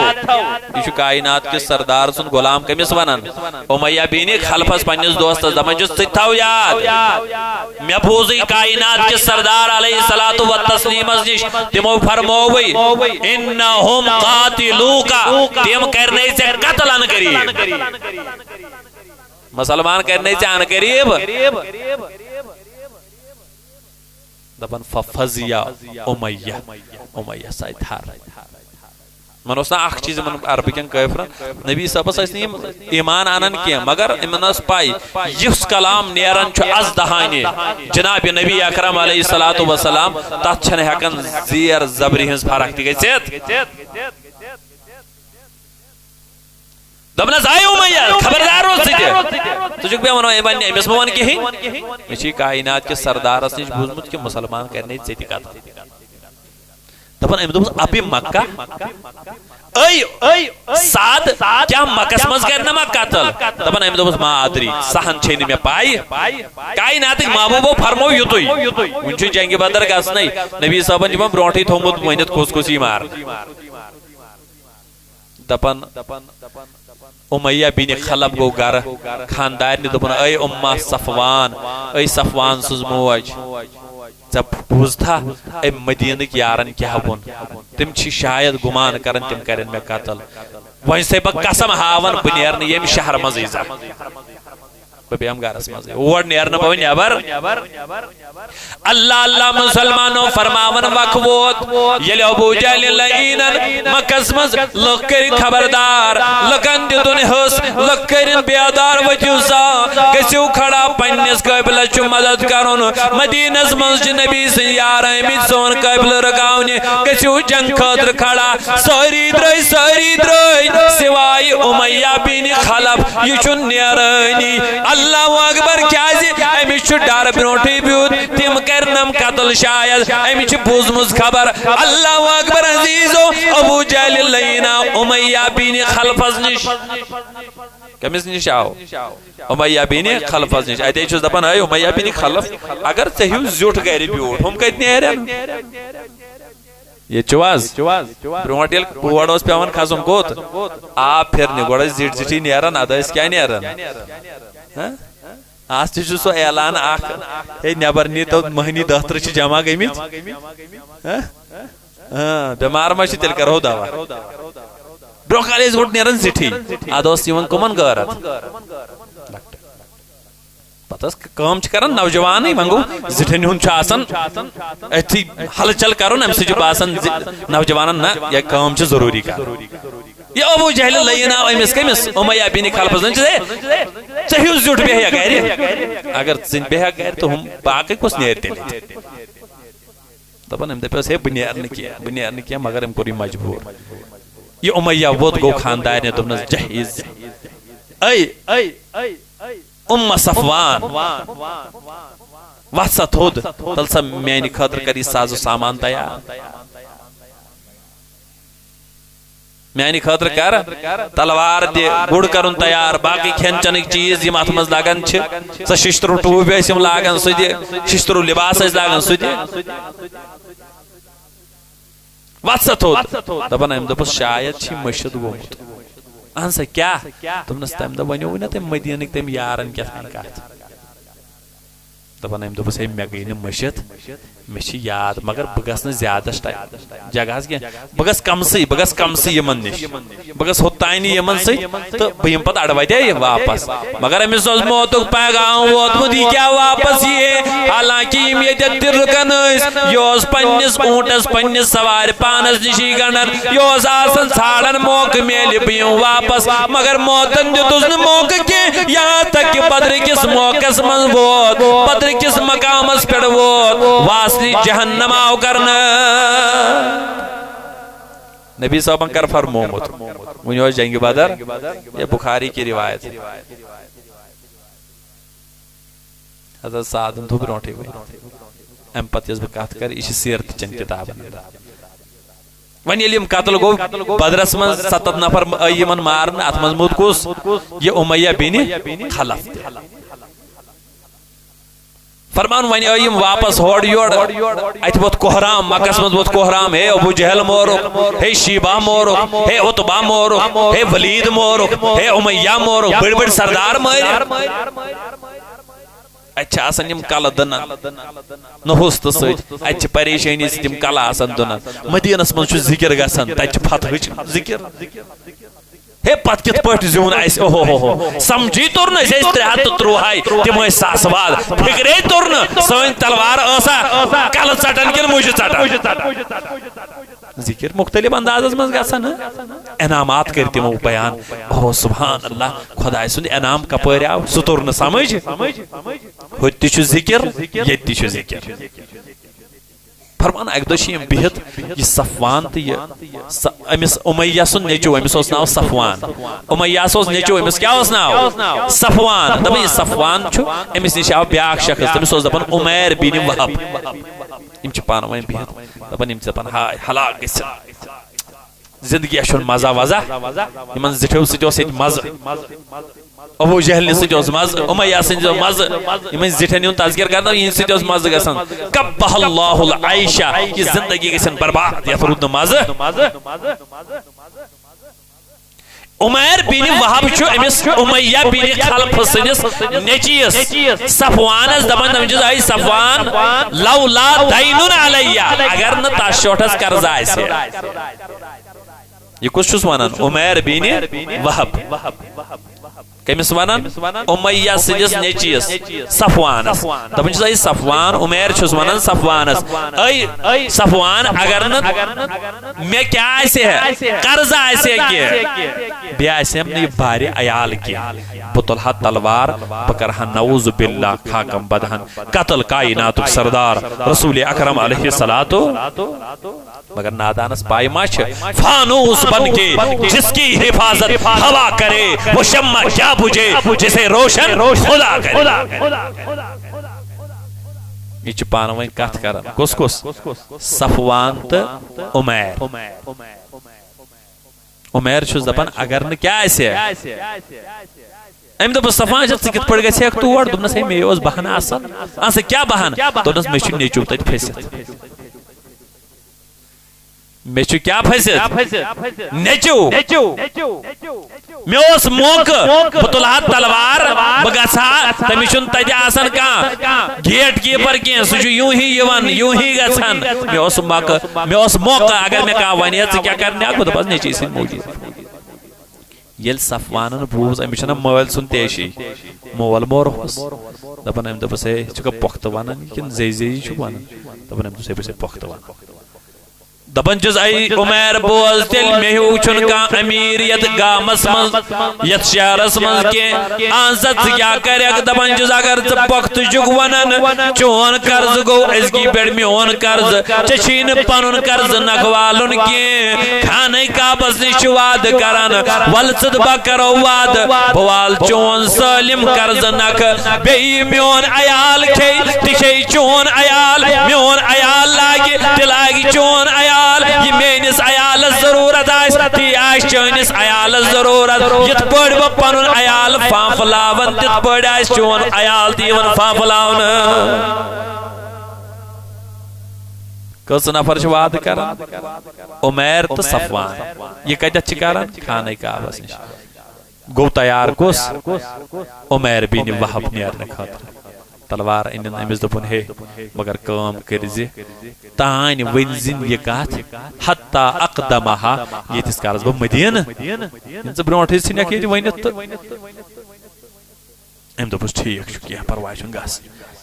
یہِ چھُ کائنات کِس سردار سُنٛد غلام۔ کٔمِس ونان؟ امیہ بن خلفس، پننِس دوستس دپان چھُس، ژٕ تہِ تھاو یاد، مےٚ بوٗزٕے کائنات کِس سردار علیہ الصلوۃ والتسلیمس نِش، تِمو فرمووٕے، انہم قاتلوک، تِم کرنے ژےٚ قتل عنقریب۔ مسلمان کرنے ژےٚ عنقریب۔ دپان ففزع امیہ، امیہ ساے تھر۔ یِمن اوس نہٕ اکھ چیٖز، یِمن عربہٕ کٮ۪ن کٲفرن، نبی صٲبس ٲسۍ نہٕ یِم ایمان انان کینٛہہ، مگر یِمن ٲس پاے، یُس کلام نیران چھُ از دہانے جناب نبی اکرم علیہ الصلوۃ والسلام، تتھ چھنہٕ ہٮ۪کان زیر زبرِ ہٕنٛز فرق تہِ گٔژھِتھ۔ دوٚپنس، اے امیہ، خبردار روز ژٕ تہِ۔ ژٕ چھُکھ مےٚ ونان، ہے، وۄنۍ أمِس مہ وَن کِہیٖنۍ۔ مےٚ چھُ یہِ کائنات کِس سردارس نِش بوٗزمُت کہِ مُسلمان کرِ نہٕ ژےٚ تہِ قتل۔ دپان، أمۍ دوٚپُس، اب مکہ، اے سعد، کیٛاہ مکس منٛز کرِ نہ ما قتل؟ دپان، أمۍ دوٚپُس، ما ادری، سہن چھے نہٕ مےٚ پاے۔ کائناتٕکۍ محبوبو فرموو یُتُے۔ وُنہِ چھُ جنگِ بدر گژھنَے۔ نبی صٲبن چھُ وۄنۍ برونٹھٕے تھوٚومُت ؤنِتھ کُس کُس یی مارنہٕ۔ دپان، امیہ بن خلف گوٚو گرٕ، خاندارنہِ دوٚپُن، اے امہ صفوان، اے صفوان سٕنٛز موج، ژےٚ بوٗزتھا أمۍ مدینٕکۍ یارن کیٛاہ ووٚن؟ تِم چھِ شاید گُمان کران تِم کرن مےٚ قتل۔ وۄنۍ چھُسے بہٕ قسم ہاوان، بہٕ نیرٕ نہٕ ییٚمہِ شہرٕ منٛزٕے زانٛہہ۔ بہٕ بیٚہمہٕ گرس منٛزٕے، اور نیرٕ نہٕ بہٕ وۄنۍ نٮ۪بر۔ اللہ اللہ مسلمانو، فرماوان وق ووت، ییٚلہِ ابو جہل لعینن مکس منٛز لُکھ کٔرۍ خبردار، لُکن دیُتُن حس، لُکھ کٔرِن بیدار، ؤتھِو سا، گٔژھِو کھڑا، پننِس قٲبلس چھُ مدد کرُن۔ مدینس منٛز چھِ نبی سٕنٛدۍ یار آمٕتۍ سون قٲبلہٕ رُکاونہِ، گٔژھِو جنگ خٲطرٕ کھڑا۔ سٲری درٛٲے، سٲری درٛٲے، سوائے امیہ بن خلف، یہِ چھُنہٕ نیرٲنی۔ اللہ اکبر، کیازِ؟ أمِس چھُ ڈر برونٹھٕے بِہُت، تِم کرنم قتل شاید، أمِس چھِ بوٗزمٕژ خبر۔ اللہ اکبر عزیزو، ابو جہل لعینہ امیہ بن خلفس نِش۔ کٔمِس نِش آو؟ امیہ بن خلفس نِش۔ اتے چھُس دپان، اے امیہ بن خلف، اگر ژےٚ ہیوٗ زیُٹھ گرِ بیوٗٹھ، ہُم کتہِ نیرن؟ ییٚتہِ چھُو حظ؟ برونٛٹھ ییٚلہِ کور اوس پٮ۪وان کھسُن کوٚت؟ آب پھِرنہِ، گۄڈٕ ٲسۍ زِٹھۍ زِٹھی نیران، اَدٕ ٲسۍ کیٛاہ نیران؟ ہہ؟ آز تہِ چھُ سُہ اعلان اکھ، ہے، نٮ۪بر نی تو مٔہنی دَہ ترٕٛہ چھِ جمع گٔمٕتۍ۔ ہہ؟ ہاں، بٮ۪مار ما چھِ، تیٚلہِ کرہو دوا۔ برونٛہہ کالہِ ٲسۍ گۄڈٕ نیران زِٹھی، اَدٕ اوس یِوان کٕمن غٲرت؟ لۄکٹٮ۪ن۔ پتہٕ ٲس کٲم چھِ کران نوجوانٕے، وۄنۍ گوٚو زِٹھٮ۪ن ہُنٛد چھُ آسان أتھی ہلچل کرُن، اَمہِ سۭتۍ چھُ باسان زِ نوجوانن نہ، یہِ کٲم چھِ ضروٗری کرٕنۍ۔ یہِ ابو جہل لعین آو أمِس کٔمِس؟ امیہ بن خلفس۔ دَپان چھِس، ہے، ژےٚ ہیوٗ زیُٹھ بیٚہہِ ہا گرِ؟ اگر ژٕ بیٚہکھ گرِ تہٕ ہُم باقٕے کُس نیرِ تیٚلہِ؟ دَپان أمۍ دَپیوس، ہے، بہٕ نیرٕ نہٕ کینٛہہ، بہٕ نیرٕ نہٕ کینٛہہ، مگر أمۍ کوٚر یہِ مجبوٗر۔ یہِ امیہ ووت، گوٚو خاندارنہِ، دوٚپنس، جہیز، اے، اے، اے، اُم صفوان، وَتھ سا تھوٚد، تَل سا میٛانہِ خٲطرٕ کر یہِ ساز و سامان تیار۔ میٛانہِ خٲطرٕ کر تلوار تہِ، گُر کرُن تیار، باقٕے کھٮ۪ن چٮ۪نٕکۍ چیٖز یِم اَتھ منٛز لگان چھِ، سۄ شِشتٕروٗ ٹوٗپۍ ٲسۍ یِم لاگان، سُہ تہِ شِشتٕروٗ لباس ٲسۍ لاگان، سُہ تہِ۔ وَتھ سا تھوٚد۔ دَپان أمۍ دوٚپُس، شاید چھِ مٔشِد گوٚمُت۔ اہن سا، کیٛاہ؟ دوٚپنَس، تَمہِ دۄہ وَنیووُے نہ تٔمۍ مدیٖنٕکۍ تٔمۍ یارَن کیٛاہ تام کَتھ۔ دَپان أمۍ دوٚپُس، ہے، مےٚ گٔے نہٕ مٔشِد، مےٚ چھِ یاد، مگر بہٕ گژھٕ نہٕ زیادَس ٹایم جگہَس کینٛہہ، بہٕ گژھٕ کَمسٕے، بہٕ گژھٕ کَمسٕے یِمَن نِش۔ بہٕ گژھٕ ہوٚتانۍ یِمن سۭتۍ تہٕ بہٕ یِمہٕ پتہٕ اڑوتے واپس۔ مگر أمِس اوس موتُک پیغام ووتمُت، یہِ کیٛاہ واپس یِیہِ؟ حالانکہِ یِم ییٚتٮ۪تھ تہِ رُکان ٲسۍ، یہِ اوس پننِس اوٗنٹس، پننِس سوارِ پانس نِشی گنڈان۔ یہِ اوس آسان ژھانڈان موقعہٕ میلہِ بہٕ یِمہٕ واپس، مگر موتن دیُتُس نہٕ موقعہٕ کینٛہہ۔ یہاں تک کہ بدر کِس موقعس منٛز ووت، بدر کِس مقامس پٮ۪ٹھ ووت، واصلِ جہنم آو کرنہٕ۔ نبی صٲبن کر فرمومُت؟ وُنہِ اوس جنگِ بدر، یہِ بخاری کی روایت۔ حضرت سعدن تھوٚو برونٛٹھٕے وۄنۍ۔ امہِ پتہٕ یۄس بہٕ کتھ کرٕ، یہِ چھِ سیرتہٕ چٮ۪ن کتابن اندر۔ وۄنۍ ییٚلہِ یِم قتل گوٚو، بدرس منٛز ستتھ نفر آیہِ یِمن مارنہٕ، اتھ منٛز موٗد کُس؟ یہِ امیہ بن خلف تہِ۔ فرمان، وۄنۍ آے یِم واپس ہورٕ یورٕ۔ اتہِ ووٚتھ کوہرام، مکس منٛز ووٚتھ کوہرام، ہے ابو جہل مورُکھ، ہے شیبہ مورُکھ، ہے عتبہ مورُکھ، ہے ولید مورُکھ، ہے امیہ مورُکھ، بٔڑۍ بٔڑۍ سردار مٲرِتھ۔ اتہِ چھِ آسان یِم کلہٕ دٕنان نحوستہٕ سۭتۍ، اتہِ چھِ پریشٲنی سۭتۍ یِم کلہٕ آسان دٕنان۔ مدینس منٛز چھُ ذکر گژھان، تتہِ چھِ فتحٕچ ذکر۔ ہے، پتہٕ کِتھ پٲٹھۍ زیوٗن اَسہِ؟ اوہو ہو ہو۔ سمجھی توٚر نہٕ، أسۍ ٲسۍ ترٛےٚ ہتھ تہٕ ترٛوہے، تِم ٲسۍ ساسہٕ واد۔ فِکرے توٚر نہٕ، سٲنۍ تلوار ٲسا کلہٕ ژٹان کِنہٕ مُجہِ ژٹان؟ ذکر مختلف اندازس منٛز گژھان، ہہ؟ انعامات کٔرۍ تِمو بیان۔ اوہو، سبحان اللہ، خۄداے سُنٛد انعام کپٲرۍ آو؟ سُہ توٚر نہٕ سمجھ۔ ہُتہِ تہِ چھُ ذکر، ییٚتہِ تہِ چھُ ذکر۔ فرمان، اکہِ دۄہ چھِ یِم بِہِتھ، یہِ صفوان تہٕ یہِ س-، أمِس امیہ سُنٛد نیٚچوٗ، أمِس اوس ناو صفوان۔ امیہ اوس نیٚچوٗ، أمِس کیٛاہ اوس ناو؟ صفوان۔ دَپان، یہِ صفوان چھُ، أمِس نِش آو بیٛاکھ شخص، تٔمِس اوس دَپان عمیر بن وہب۔ یِم چھِ پانہٕ ؤنۍ بِہِتھ، دَپان، یِم چھِ دَپان، ہاے، ہلاک گٔژھِتھ۔ زندگی چھُنہٕ مزہ وزہ، یِمن زِٹھیو سۭتۍ اوس ییٚتہِ مزٕ۔ ابو جہل سۭتۍ اوس مزٕ، امیہ سۭتۍ اوس مزٕ، یِمن زِٹھٮ۪ن ہُنٛد تذکر کرنہٕ، یِہنٛدِ سۭتۍ اوس مزٕ گژھان۔ قبح اللہ العیش، یہِ زندگی گژھن برباد، یتھ روٗد نہٕ مزٕ۔ عمیر بن وہب چھُ أمِس امیہ بن خلف سٕنٛدِس نیٚچوِس صفوانس دپان، دپان چھُس، اے صفوان، لولا دین علی، اگر نہٕ تس شوٹھس قرض آسہِ۔ یہِ کُس چھُس ونان؟ عمیر بن وہب۔ کٔمِس ونان؟ امیہ سٕنٛدِس نیٚچوِس صفوانس۔ دپان چھُس، اے صفوان، عمیر چھُس ونان صفوانس، اے صفوان، اگر نہٕ مےٚ کیٛاہ آسہِ ہے، قرض آسہِ ہے کینٛہہ، بیٚیہِ آسہِ ہم نہٕ یہِ بارِ عیال کینٛہہ، بہٕ تُلہٕ ہا تلوار، بہٕ کرٕ ہا نعوذ باللہ خاکم بدہن قتل کائناتُک سردار رسول اکرم علیہ الصلوۃ۔ مگر نادانس پاے ما چھِ؟ فانوس بن کے جس کی حفاظت ہوا کرے، وہ شمع کیا بجھے جسے روشن خدا کرے۔ یہِ چھِ پانہٕ ؤنۍ کتھ کران۔ کُس کُس؟ صفوان تہٕ عمیر۔ عمیر چھُس دپان، اگر نہٕ کیٛاہ آسہِ ہے؟ أمۍ دوٚپُس، صفوان، ژٕ کِتھ پٲٹھۍ گژھِ ہکھ تور؟ دوٚپنس، ہے، مے اوس بہانہٕ آسان۔ اہن سا، کیٛاہ بہانہٕ؟ دوٚپنس، مےٚ چھُ نیٚچو تتہِ پھٔسِتھ۔ مےٚ چھُ کیٛاہ پھٔسِتھ؟ نیٚچو۔ مےٚ اوس موقعہٕ، بہٕ تُلہٕ ہا تلوار، بہٕ گژھٕ ہا، تٔمِس چھُنہٕ تتہِ آسان کانٛہہ گیٹ کیپر کینٛہہ، سُہ چھُ یوٗں ہی یِوان، یوٗں ہی گژھان۔ مےٚ اوس موقعہٕ، مےٚ اوس موقعہٕ، اگر مےٚ کانٛہہ ونہِ ہے، ژٕ کیٛاہ کرنہِ آکھ، بہٕ دپہٕ ہس، نیٚچوۍ سٕنٛدۍ موٗجوٗب۔ ییٚلہِ صفوانن بوٗز أمِس چھُنہ مٲلۍ سُنٛد تیشی، مول موٚر اوس، دپان، أمۍ دوٚپُس، ہے، ژٕ چھُکھا پۄختہٕ ونان کِنہٕ زیٚیہِ زیٚیہِ چھُکھ ونان؟ دپان، أمۍ دوٚپُس، ہے، بہٕ چھُسے پۄختہٕ ونان۔ دپان چھُس، اے عمیر، بوز تیٚلہِ، مےٚ ہیوٗ چھُنہٕ کانٛہہ أمیٖریت گامس منٛز، یتھ شہرس منٛز کینٛہہ۔ اہن سا، ژٕ کیٛاہ کرکھ؟ دپان چھُس، اگر ژٕ پۄختہٕ چھُکھ ونان، چون قرضہٕ گوٚو أزکی پٮ۪ٹھ میون قرضہٕ، ژےٚ چھُے نہٕ پنُن قرضہٕ نکھوالُن کینٛہہ۔ خانہ کعبس نِش چھُ وعدٕ کران، ولہٕ ژٕ تہٕ بہٕ کرو وعدٕ، بہٕ والہٕ چون سٲلِم قرضہٕ نکھٕ، بیٚیہِ میون عیال کھیٚیہِ، تہِ کھیٚیہِ چون عیال، میون عیال لاگہِ، تہِ لاگہِ چون عیال۔ یہِ میٲنِس عیالس ضروٗرت آسہِ، تی آسہِ چٲنِس عیالس ضروٗرت۔ یِتھ پٲٹھۍ بہٕ پنُن عیال فانفلاون، تِتھ پٲٹھۍ آسہِ چون عیال تہِ یِوان فانفلاونہٕ۔ کٔژ نفر چھِ وعدٕ کران؟ عمیر تہٕ صفوان۔ یہِ کتٮ۪تھ چھِ کران؟ خانہ کعبس نِش۔ گوٚو تیار کُس؟ عمیر بن وہب نیرنہٕ خٲطرٕ۔ تلوار أنِن أمِس، دوٚپُن، ہے، مگر کٲم کٔرۍ زِ، تانۍ ؤنۍ زِ نہٕ یہِ کتھ، حتی اقدمہا، ییٖتِس کالس بہٕ مدینہٕ۔ ییٚلہِ ژٕ برونٹھٕے ژھٕنکھ ییٚتہِ ؤنِتھ تہٕ۔ أمۍ دوٚپُس، ٹھیٖک چھُ، کینٛہہ پرواے چھُنہٕ، گژھ۔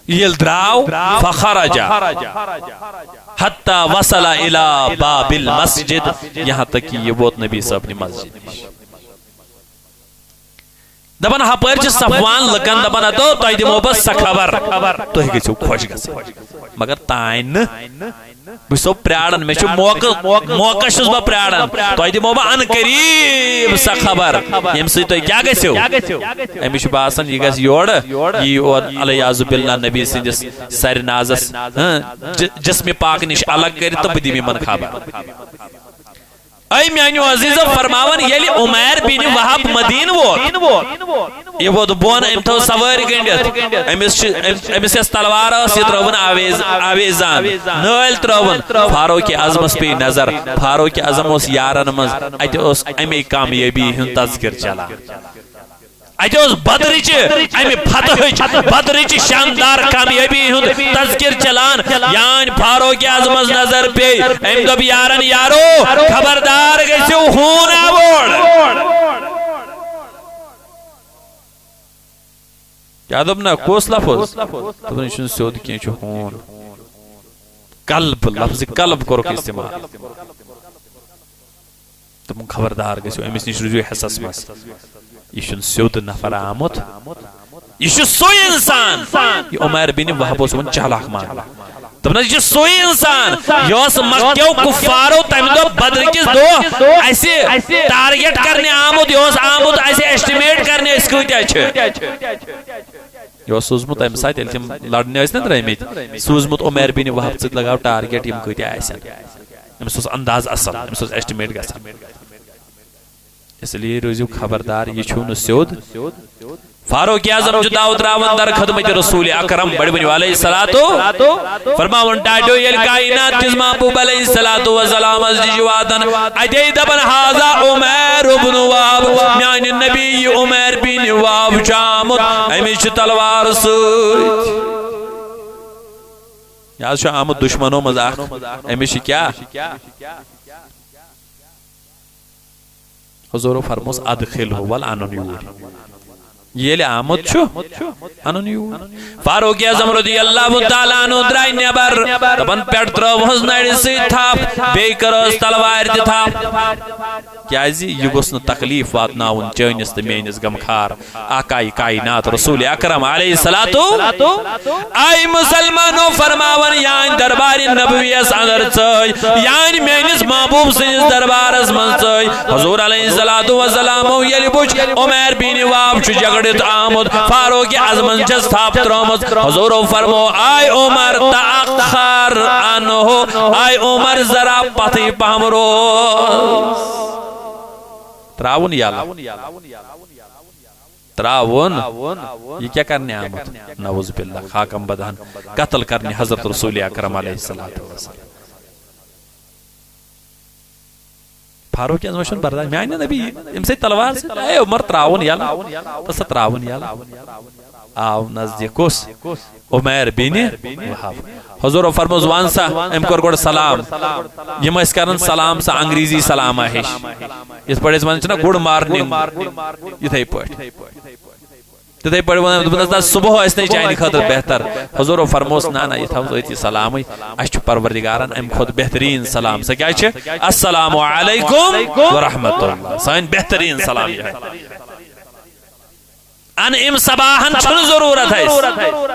ییٚلہِ درٛاو، فخرج حتی وصل الی باب المسجد، یہاں تک کہ یہِ ووت نبی صٲب نہِ مسجد نِش۔ دپان، ہپٲرۍ چھِ صفوان لُکن دپان، ہتو، تۄہہِ دِمو بہٕ سۄ خبر، تُہۍ گٔژھِو خۄش گژھٕنۍ۔ مگر تانۍ نہٕ۔ بہٕ چھُسو پرٛاران، مےٚ چھُ موقعہٕ، موقعہٕ چھُس بہٕ پرٛاران۔ تۄہہِ دِمو بہٕ ان قریب سۄ خبر، ییٚمہِ سۭتۍ تۄہہِ کیٛاہ گژھِو؟ أمِس چھُ باسان، یہِ گژھِ یورٕ، یہِ یور، العیاذ باللہ، نبی سٕنٛدِس سرِ نازس، ہاں، ج-، جسمِ پاک نِش الگ کٔرِتھ، تہٕ بہٕ دِمہٕ یِمن خبر۔ اے میانیو عزیزو، فرماوان ییٚلہِ عمیر بن وہب مدینہٕ ووت، یہِ ووت بۄن، أمۍ تھٲو سوٲرۍ گٔنڈِتھ۔ أمِس چھِ، أمۍ، أمِس یۄس تلوار ٲس، یہِ ترٲوٕن آویز-، آویزان، نٲلۍ ترٲوٕن۔ فاروق اعظمس پیٚیہِ نظر۔ فاروق اعظم اوس یارن منٛز، اتہِ اوس امے کامیٲبی ہُنٛد تذکر چلان۔ اتہِ اوس بدرٕچہِ امہِ فتحٕچ، بدرٕچہِ شاندار کامیٲبی ہُنٛد تذکر چلان۔ یان فاروق اعظمس نظر پیٚیہِ، أمۍ دوٚپ، یارن یارو، خبردار گٔژھِو، ہوٗن آو اورٕ۔ کیٛاہ دوٚپ نہ؟ کُس لفظ؟ دوٚپُن، یہِ چھُنہٕ سیوٚد کینٛہہ، یہِ چھُ ہوٗن۔ قلب، لفظ قلب کوٚرُکھ استعمال۔ دوٚپُن، خبردار گٔژھِو، أمِس نِش روٗزِو حصس منٛز۔ یہِ چھُنہٕ سیوٚد نفر آمُت۔ یہِ چھُ سُے انسان۔ یہِ عمیر بن وہب اوس یِمن چالاک مانان۔ دوٚپُن حظ، یہِ چھُ سُے انسان، یہِ اوس مکیو کفارو تمہِ دۄہ بدر کِس دۄہ اسہِ target کرنہِ آمُت، یہِ اوس آمُت اسہِ estimate کرنہِ، أسۍ کۭتیاہ چھِ۔ یہِ اوس سوٗزمُت امہِ ساتہٕ، ییٚلہِ تِم لڑنہِ ٲسۍ نہ درٛٲمٕتۍ، سوٗزمُت عمیر بن وہب سۭتۍ لگاو target، یِم کۭتیاہ آسن۔ أمِس اوس انداز اصل، أمِس اوس estimate گژھان۔ اس لیے روٗزِو خبردار، یہِ چھُو نہٕ سیوٚد۔ فاروق اعظم چھُ داو تراوان در خدمت رسول اکرم، بڑِ ؤنِو علیہ الصلوۃ۔ فرماوان ٹاٹیو ییٚلہِ کائنات کِس محبوب علیہ الصلوۃ والسلامس نِش واتان، اتے دپان، ہذا عمیر ابن وہب، میانہِ نبی، یہِ عمیر بن وہب چھُ آمُت، أمِس چھِ تلوار سۭتۍ۔ یہِ حظ چھُ آمُت دُشمنو منٛز اکھ، أمِس چھِ کیٛاہ؟ حضورو فرموس، ادخلہ، ول انُن یوٗرۍ۔ ییٚلہِ آمُت چھُ، انُن یوٗرۍ۔ فاروق اعظم رضی اللہ تعالیٰ عنہ درٛاے نٮ۪بر، دپان، پٮ۪ٹھ ترٲوہوس نرِ سۭتۍ تھپھ، بیٚیہِ کٔرہوس تلوارِ تہِ تھپھ۔ کیازِ یہِ گوٚژھ نہٕ تکلیف واتناوُن چٲنِس تہٕ میٲنِس غمخار آقائے کائنات رسول اکرم علیہ الصلوۃ۔ آے مسلمانو، فرماوان یانۍ دربارِ نبویس اندر ژٲے، یانۍ میٲنِس محبوب سٕنٛدِس دربارس منٛز ژٲے۔ حضور علیہ الصلوۃ والسلامو ییٚلہِ وُچھ عمیر بن وہب چھُ جگڑِتھ آمُت، فاروق اعظمن چھس تھپھ ترٲومٕژ۔ حضورو فرمو، آے عمر تأخر عنہ، آے عمر ذرا پتھٕے پہم روز۔ تراوُن یلہٕ۔ تراوُن۔ یہِ کیٛاہ کرنہِ آمُت؟ نعوذ باللہ، خاکم بدہن قتل کرنہِ حضرت رسول اکرم علیہ الصلوۃ والسلام۔ فاروق اعظم چھُنہٕ برداشت، میانہِ نبی، أمۍ سۭتۍ تلوار سۭتۍ، اے عمر، تراوُن یلہٕ، تہٕ سا تراوُن یلہٕ۔ آو نزدیٖک کُس؟ عمیر بن وہب۔ حضورو فرموو، وَن سا، أمۍ کوٚر گۄڈٕ سلام۔ یِم ٲسۍ کران سلام سا انگریزی سلامہ ہِش۔ یِتھ پٲٹھۍ أسۍ وَنان چھِنہ good morning، یِتھَے پٲٹھۍ۔ تِتھَے پٲٹھۍ وَنان، دوٚپُن حظ، نہ، صُبح ٲسۍ نَے چانہِ خٲطرٕ بہتر۔ حضورو فرمووس، نہ، نہ، یہِ تھاوو أتی سلامٕے۔ اَسہِ چھُ پروردگارن اَمہِ کھۄتہٕ بہتریٖن سلام۔ سۄ کیٛاہ چھِ؟ السلام علیکم ورحمۃ اللہ۔ سٲنۍ بہتریٖن سلام یِہوٚے۔ ان ام صباحن چھُنہٕ ضروٗرت اَسہِ۔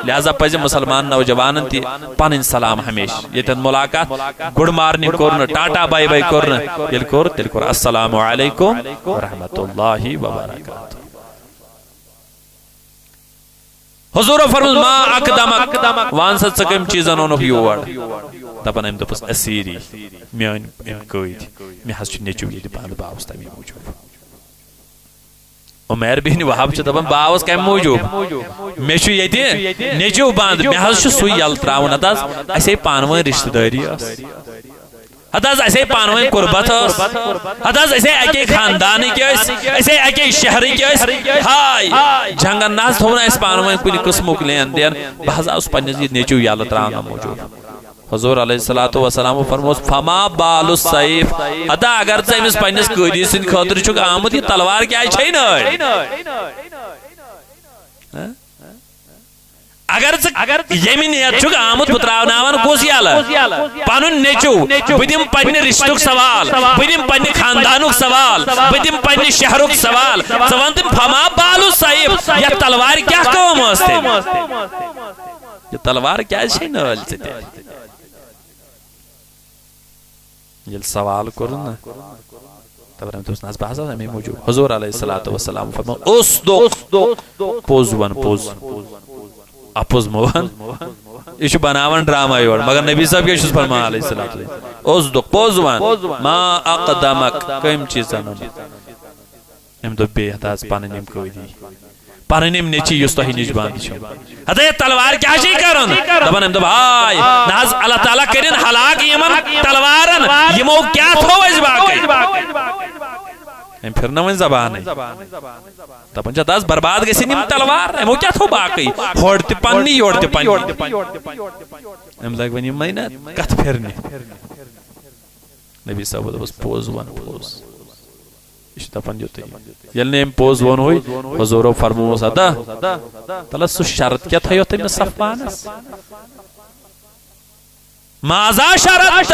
لہذا پزِ مسلمان نوجوانن تہِ پنٕنۍ سلام ہمیشہِ۔ ییٚتٮ۪ن ملاقات، good morning کوٚر نہٕ، ٹاٹا bye bye کوٚر نہٕ، ییٚلہِ کوٚر، تیٚلہِ کوٚر السلام علیکم ورحمۃ اللہ وبرکاتہ۔ حضورو فرموو، ما اقدمک، وَن سا ژٕ کٔمۍ چیٖزن اوٚنُکھ یور؟ دپان أمۍ دوٚپُس، اسیری، میٲنۍ أمۍ قۭدۍ، مےٚ حظ چھُ نیٚچوٗ ییٚتہِ بنٛد، بہٕ آوُس تَمی موٗجوٗب۔ عمیر بن وہب چھُ دپان، بہٕ آوُس کمہِ موٗجوٗب؟ مےٚ چھُ ییٚتہِ نیٚچوٗ بنٛد، مےٚ حظ چھُ سُے یلہٕ ترٛاوُن۔ ہتہٕ حظ، اسے پانہٕ ؤنۍ رشتہٕ دٲری ٲس، ہتہٕ حظ، اسے پانہٕ ؤنۍ قربت ٲس، ہتہٕ حظ، اسے اکے خاندانٕکۍ ٲسۍ، اسے اکے شہرٕکۍ ٲسۍ۔ ہاے، جنگن نہ حظ تھوٚو نہٕ اسہِ پانہٕ ؤنۍ کُنہِ قٕسمُک لین دین۔ بہٕ حظ آوُس پننِس یہِ نیٚچوٗ یلہٕ ترٛاونہٕ موٗجوٗب۔ حضور علیہ الصلوۃ والسلام فرموس، فما بال السیف، ہتا اگر ژٕ أمِس پننِس قٲدی سٕنٛدِ خٲطرٕ چھُکھ آمُت، یہِ تلوار کیٛازِ چھے نٲلۍ؟ ہہ؟ اگر ژٕ ییٚمہِ نیت چھُکھ آمُت، بہٕ ترٛاوناوان کُس یلہٕ؟ پنُن نیٚچوٗ، بہٕ دِمہٕ پننہِ رشتُک سوال، بہٕ دِمہٕ پننہِ خاندانُک سوال، بہٕ دِمہٕ پننہِ شہرُک سوال۔ ژٕ وَن تہٕ، فما بال السیف، یتھ تلوارِ کیٛاہ کٲم ٲس تیٚلہِ؟ یہِ تلوار کیٛازِ چھے نٲلۍ ژٕ تیٚلہِ؟ ییٚلہِ سوال کوٚرُن نا، تبرم دوٚپُس، نہ حظ، بہٕ حظ آس اَمے موٗجوٗب۔ حضور علیہ الصلوۃ والسلام فرموو، اصدق، پوٚز وَن، پوٚز۔ اپُز مہٕ وَن۔ یہِ چھُ بناوان ڈرامہ یورٕ، مگر نبی صٲب کیٛاہ چھُس فرمان علیہ الصلوۃ والسلام؟ اوس دوٚپ پوٚز وَن، ما اقدمک، کٔمۍ چیٖز ژےٚ نوٚمُت؟ أمۍ دوٚپ بیٚیہِ ہتا حظ پنٕنۍ یِم قٲدی، پنٕنۍ یِم نیٚچی یُس تۄہہِ نِش بنٛد چھُ۔ ہتا یہِ تلوار کیٛاہ چھے کران؟ دپان أمۍ دوٚپ ہاے، نہ حظ اللہ تعالیٰ کٔرِن ہلاک یِمن تلوارن، یِمو کیٛاہ تھوٚو اَسہِ باقٕے؟ أمۍ پھِر نہٕ وۄنۍ زبانٕے۔ دپان چھِ، "دَس برباد گٔژھِنۍ یِم تلوار، یِمو کیٛاہ تھوٚو باقٕے؟ ہورٕ تہِ پننی، یورٕ تہِ پننی۔" أمۍ لگہِ وۄنۍ یِمے نہ کتھ پھِرنہِ۔ نبی صٲب دوٚپُس، "پوٚز وَن، پوٚز۔" یہِ چھُ دپان یُتُے۔ ییٚلہِ نہٕ أمۍ پوٚز ووٚنہوے، حضوٗرو فرمووُس، "ادا، تَلہٕ سُہ شرط کیٛاہ تھٲیو تٔمِس صفوانس؟" ماذا شرطت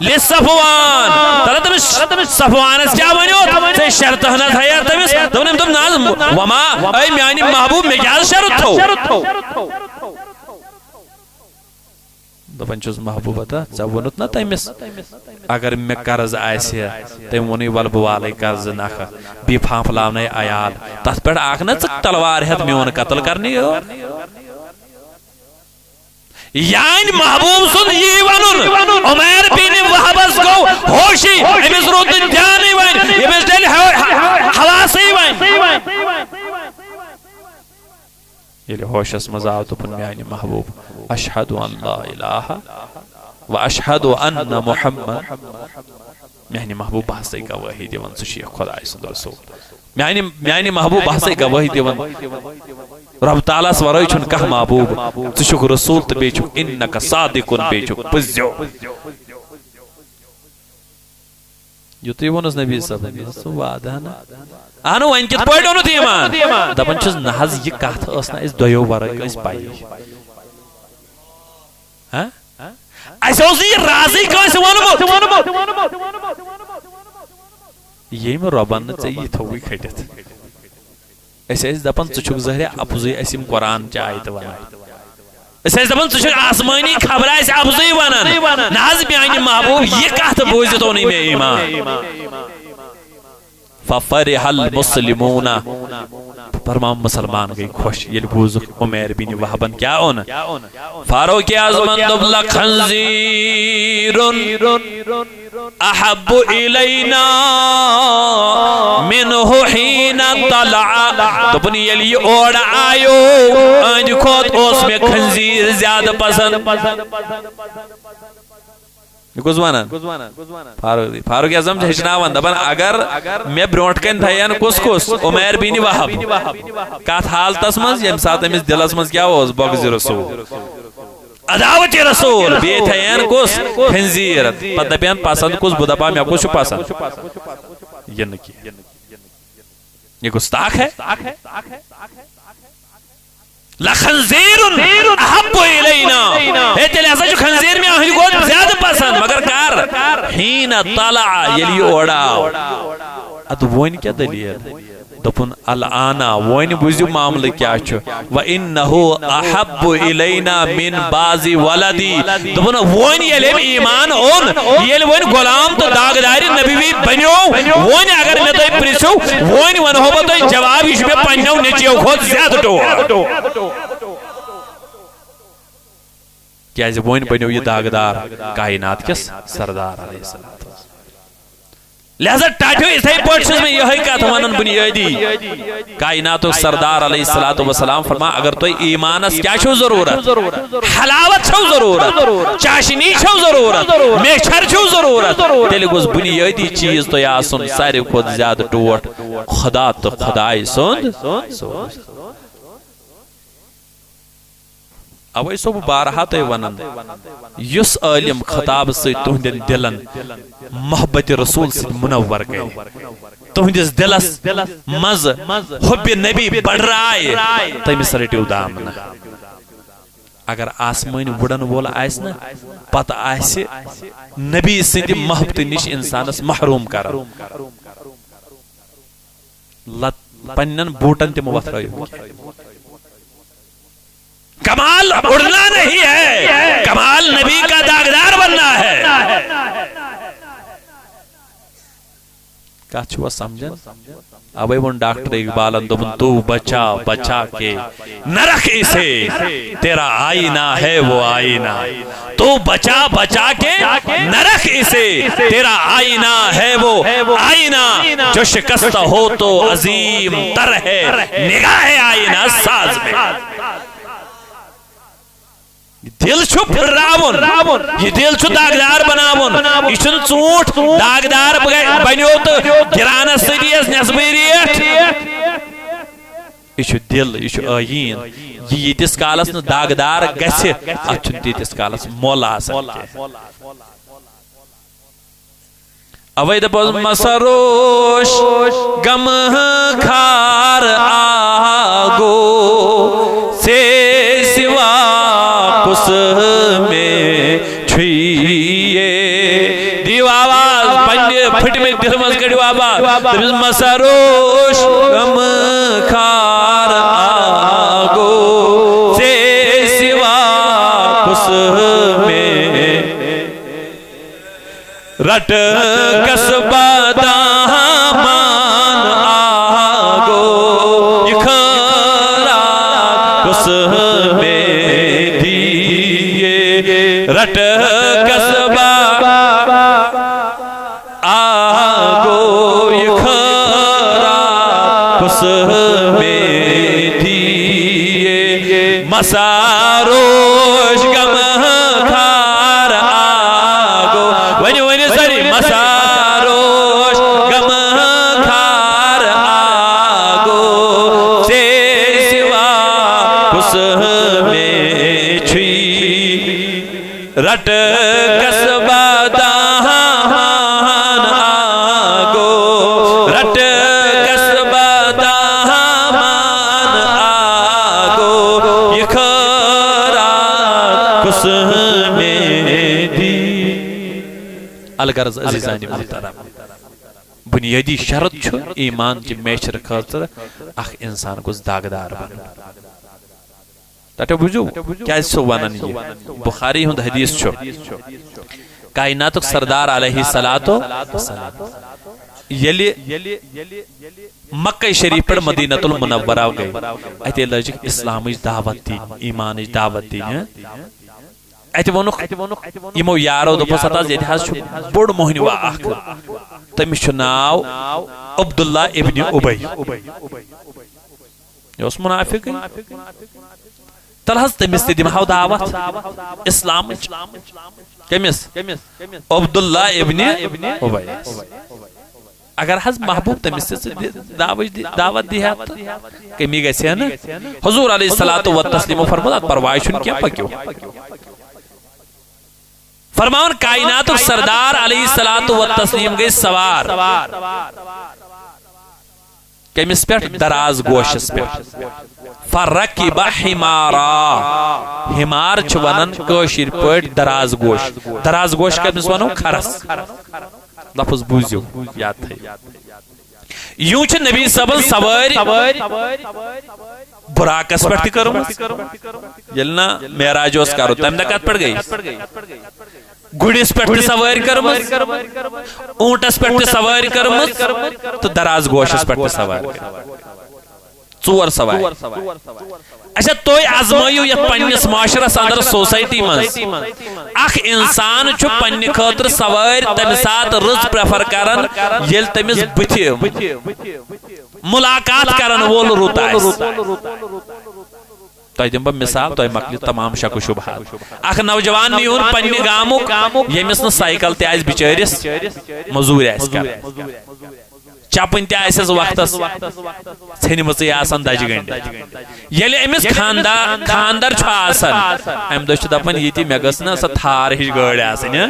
لصفوان؟ تَلہٕ تٔمِس صفوانس کیٛاہ ونیو؟ ژےٚ شرطہ نہ تھایہ تٔمِس۔ دوٚپُن، أمۍ دوٚپ، "نہ حظ، وما، اے میانہِ محبوب، مےٚ کیٛاہ حظ شرط تھوٚو؟" دپان چھُس، "محبوبہ، ژےٚ ووٚنُتھ نہ تٔمِس، اگر مےٚ قرض آسہِ ہے، تٔمۍ ووٚنُے، 'ولہٕ بہٕ والَے قرض نکھٕ، بیٚیہِ پھانٛپھلاونَے عیال۔ تَتھ پٮ۪ٹھ آکھ نہ ژٕ تلوار ہٮ۪تھ میون قتل کرنہِ یور؟'" یعنی محبوب سُنٛد یی ونُن، عمیر بن وہبس گوٚو ہوشی، أمِس روٗد نہٕ دیانٕے وۄنۍ، أمِس ڈٔلۍ حو-، حواسٕے وۄنۍ۔ ییٚلہِ ہوشس منٛز آو، دوٚپُن، "میانہِ محبوب، اشہد ان لا الہ و اشہد ان محمد۔" میانہِ محبوب، بہٕ ہسا گوٲہی دِوان، ژٕ چھُ یہِ خۄداے سُنٛد رسول۔ میانہِ، میانہِ محبوب، بہٕ ہسا گوٲہی دِوان، رب تعالیٰ ہس ورٲے چھُنہٕ کانٛہہ محبوب۔ ژٕ چھُکھ رسول تہٕ بیٚیہِ چھُکھ انک صادقن، بیٚیہِ چھُکھ پٔزیو۔ یُتُے ووٚنُس نبی صٲبن، دوٚپُس، "ژٕ وعدٕ ہنا۔" اہنو، وۄنۍ کِتھ پٲٹھۍ اوٚنُتھ ایمان؟ دپان چھُس، نہ حظ، یہِ کتھ ٲس نہٕ اَسہِ دۄیو ورٲے کٲنٛسہِ پَیی۔ ہا؟ اَسہِ اوس نہٕ یہِ رازٕے کٲنٛسہِ ووٚنمُت۔ ییٚمۍ رۄبن نہٕ ژےٚ یہِ تھوٚوُے کھٔٹِتھ۔ أسۍ ٲسۍ دپان، ژٕ چھُکھ ظٲہرِ اَپزُے اَسہِ یِم قرآن چہِ آیتہٕ ونان۔ أسۍ ٲسۍ دپان، ژٕ چھُکھ آسمٲنی خبرٕ اَسہِ اَپزُے ونان۔ نہ حظ، میانہِ محبوب، یہِ کتھ بوٗزِتھ اوٚنُے مےٚ ایمان۔ ففرح المسلمون، تمام مسلمان گٔے خۄش ییٚلہِ بوٗزُکھ عمیر بن وہبن کیٛاہ اوٚن۔ فاروق اعظمن دوٚپ، "لخنزیر احب الینا منہ حین طلع۔" دوٚپُن، ییٚلہِ یہِ اورٕ آیو، أہنٛدِ کھۄتہٕ اوس مےٚ خنزیر زیادٕ پسند۔ یہِ کُس ونان؟ فاروق، فاروق اعظم چھِ ہیٚچھناوان، دپان، اگر مےٚ برونٛٹھ کنہِ تھاوِ ہن کُس کُس؟ عمیر بن وہب۔ کتھ حالتس منٛز؟ ییٚمہِ ساتہٕ أمِس دِلس منٛز کیٛاہ اوس؟ بغضِ رسول، عداوتِ رسول۔ بیٚیہِ تھاوِ ہن کُس؟ خنزیر۔ پتہٕ دپہِ ہن، پسند کُس؟ بہٕ دپہٕ ہا، مےٚ کُس چھُ پسند؟ یہِ نہٕ کینٛہہ۔ یہ گستاخ ہے۔ لخنزیر احب الینا۔ ہے، تیٚلہِ ہسا چھُ خنزیر مےٚ أہنٛدِ کھۄتہٕ زیادٕ پسند، مگر کر؟ حین طلع، ییٚلہِ یہِ اورٕ آو۔ ادٕ وۄنۍ کیٛاہ دٔلیٖل؟ دوٚپُن، الآن، وۄنۍ بوٗزِو معاملہٕ کیٛاہ چھُ۔ وَإِنَّهُ أَحَبُّ إِلَيْنَا مِنْ بَعْضِ وَلَدِي۔ دوٚپُن، وۄنۍ ییٚلہِ أمۍ ایمان اوٚن، ییٚلہِ وۄنۍ غلام تہٕ داغدارِ نبوی بنیو، وۄنۍ اگر مےٚ تُہۍ پرژھِو، وۄنۍ ونہو بہٕ تۄہہِ جواب، یہِ چھُ مےٚ پننیو نیٚچویو کھۄتہٕ زیادٕ ٹوٹھ۔ کیازِ وۄنۍ بنیو یہِ داغدار کائنات کِس سردار علیہ السلام۔ لہذا ٹاٹھیو، یِتھے پٲٹھۍ چھُس بہٕ یِہے کتھ ونان بنیٲدی۔ کائناتُک سردار علیہ الصلوۃ والسلام فرما، اگر تۄہہِ ایمانس کیٛاہ چھُو ضروٗرت؟ حلاوت چھَو ضروٗرت، چاشنی چھَو ضروٗرت، میچھر چھُو ضروٗرت، تیٚلہِ گوٚژھ بنیٲدی چیٖز تۄہہِ آسُن ساروی کھۄتہٕ زیادٕ ٹوٹھ خدا تہٕ خدایہِ سُنٛد۔ اوے چھُسو بہٕ بارہا تۄہہِ ونان، یُس عٲلم خطاب سۭتۍ تُہنٛدٮ۪ن دِلن محبت رسول سۭتۍ منور کرِ، تُہنٛدِس دِلس منٛز حب نبی بڑرایہِ، تٔمِس رٔٹِو دامنہٕ۔ اگر آسمٲنۍ وُڑن وول آسہِ نہ، پتہٕ آسہِ نبی سٕنٛدِ محبتہٕ نِش انسانس محروم کران۔ لت-، پننٮ۪ن بوٗٹن تہِ مہٕ وۄتھرٲیِو۔ کمال اڑنا نہیں ہے، کمال نبی کا داغدار بننا ہے۔ کتھ چھُوا سمجھان؟ اوے ووٚن ڈاکٹر اقبالن، دوٚپُن، "تو بچا بچا کے نہ رکھ اسے، تیرا آئینہ ہے وہ آئینہ۔ تو بچا بچا کے نہ رکھ اسے، تیرا آئینہ ہے وہ آئینہ۔ جو شکست ہو تو عظیم تر ہے، نگاہ آئینہ ساز میں۔" دل چھُ پھرراوُن، یہِ دل چھُ داغدار بناوُن۔ یہِ چھُنہٕ ژوٗنٛٹھ داغدار بہ-، بنیو تہٕ گرانس سۭتۍ یِیَس نٮ۪صبٕے ریٹ۔ یہِ چھُ دل، یہِ چھُ ٲییٖن۔ یہِ ییٖتِس کالس نہٕ داغدار گژھِ، اتھ چھُنہٕ تیٖتِس کالس مۄل آسان کینٛہہ۔ اوے دپوس، "مسروش غم خار آگو، سے سوا کس میں چھیے۔" دیو آواز، پننہِ پھٹمہِ دلہِ منٛز کٔڑِو آواز۔ دپیس، "مسروش غم خار آگو، سے سوا کس میں۔" رٹ کسبہ دامان آگو، یہ خیرات کس میں دیے۔ رٹ کسبہ آگو، یہ خیرات کس میں دیے۔ مساروش غم خار آگو۔ ؤنِو، ؤنِو سٲری، مساروش غم خار آگو، سے سوا کس میں چھُے۔ رٹ کسبہ دامان آگو، رٹ کسبہ دامان آگو، یہ خیرات کس میں دی۔ الغرض عزیزان محترم، بنیادی شرط چھُ ایمان چہِ میچھرٕ خٲطرٕ اکھ انسان گوٚژھ داغدار بنُن۔ تتہِ بوٗزِو، کیازِ چھُ ونان یہِ؟ بخاری ہُنٛد حدیث چھُ، کائناتُک سردار علیہ الصلوۃ والسلام ییٚلہِ مکہ شریف پٮ۪ٹھ مدینہ المنورہ گٔے، اتے لٔجِکھ اسلامٕچ دعوت دِنۍ، ایمانٕچ دعوت دِنۍ، ہاں؟ اتے ووٚنُکھ یِمو یارو، دوٚپُس، "ہتا حظ، ییٚتہِ حظ چھُ بوٚڑ مۄہنیو اکھ، تٔمِس چھُ ناو عبداللہ ابن ابی۔" یہِ اوس منافقٕے۔ تَلہٕ حظ تٔمِس تہِ دِمہو دعوت اسلامٕچ۔ کٔمِس؟ عبداللہ ابن ابیَس۔ اگر حظ محبوب تٔمِس تہِ ژٕ دِ-، دعوت دِ-، دعوت دی ہا تہٕ کٔمی گژھِ ہا نہٕ۔ حضور علیہ الصلوۃ والتسلیمو فرموو، "اَدٕ پرواے چھُنہٕ کینٛہہ، پٔکِو۔" فرماوان، کائناتُک سردار علیہ الصلوۃ والتسلیم گٔے سوار۔ کٔمِس پٮ۪ٹھ؟ دراز گوشس پٮ۪ٹھ۔ فرکب حمارا۔ حمار چھِ ونان کٲشِر پٲٹھۍ دراز گوش۔ دراز گوش کٔمِس ونو؟ کھرس۔ لفظ بوٗزِو، یاد تھٲیِو۔ یوں چھِ نبی صٲبن سوٲرۍ براقس پٮ۪ٹھ تہِ کٔرمٕژ۔ ییٚلہِ نہ معراج اوس کرُن، تمہِ دۄہ کتھ پٮ۪ٹھ گٔے؟ گُرِس پٮ۪ٹھ تہِ سوٲرۍ کٔرمٕژ، اوٗنٹس پٮ۪ٹھ تہِ سوٲرۍ کٔرمٕژ، تہٕ دراز گوشس پٮ۪ٹھ تہِ سوارِ کٔرمٕژ۔ ژور سوارِ۔ اچھا، تُہۍ آزمٲیِو یتھ پننِس معاشرس اندر، سوسائٹی منٛز۔ اکھ انسان چھُ پننہِ خٲطرٕ سوٲرۍ تمہِ ساتہٕ رٕژ پریفر کران، ییٚلہِ تٔمِس بٕتھِ مُلاقات کرن وول رُت آسہِ۔ تۄہہِ دِمہٕ بہٕ مثال، تۄہہِ مۄکلہِ تمام شک و شبہات۔ اکھ نوجوان نیوٗن پننہِ گامُک، ییٚمِس نہٕ سایکل تہِ آسہِ بِچٲرِس، مٔزوٗرۍ آسہِ کران۔ چپٕنۍ تہِ آسٮ۪س وقتس ژھیٚنمٕژٕے آسان دَجہِ گنٛڈِ۔ ییٚلہِ أمِس خاندا-، خاندر چھُ آسان، امہِ دۄہ چھُ دپان، "ییٚتہِ مےٚ گٔژھ نہ سۄ تھار ہِش گٲڑۍ آسٕنۍ، ہہ؟"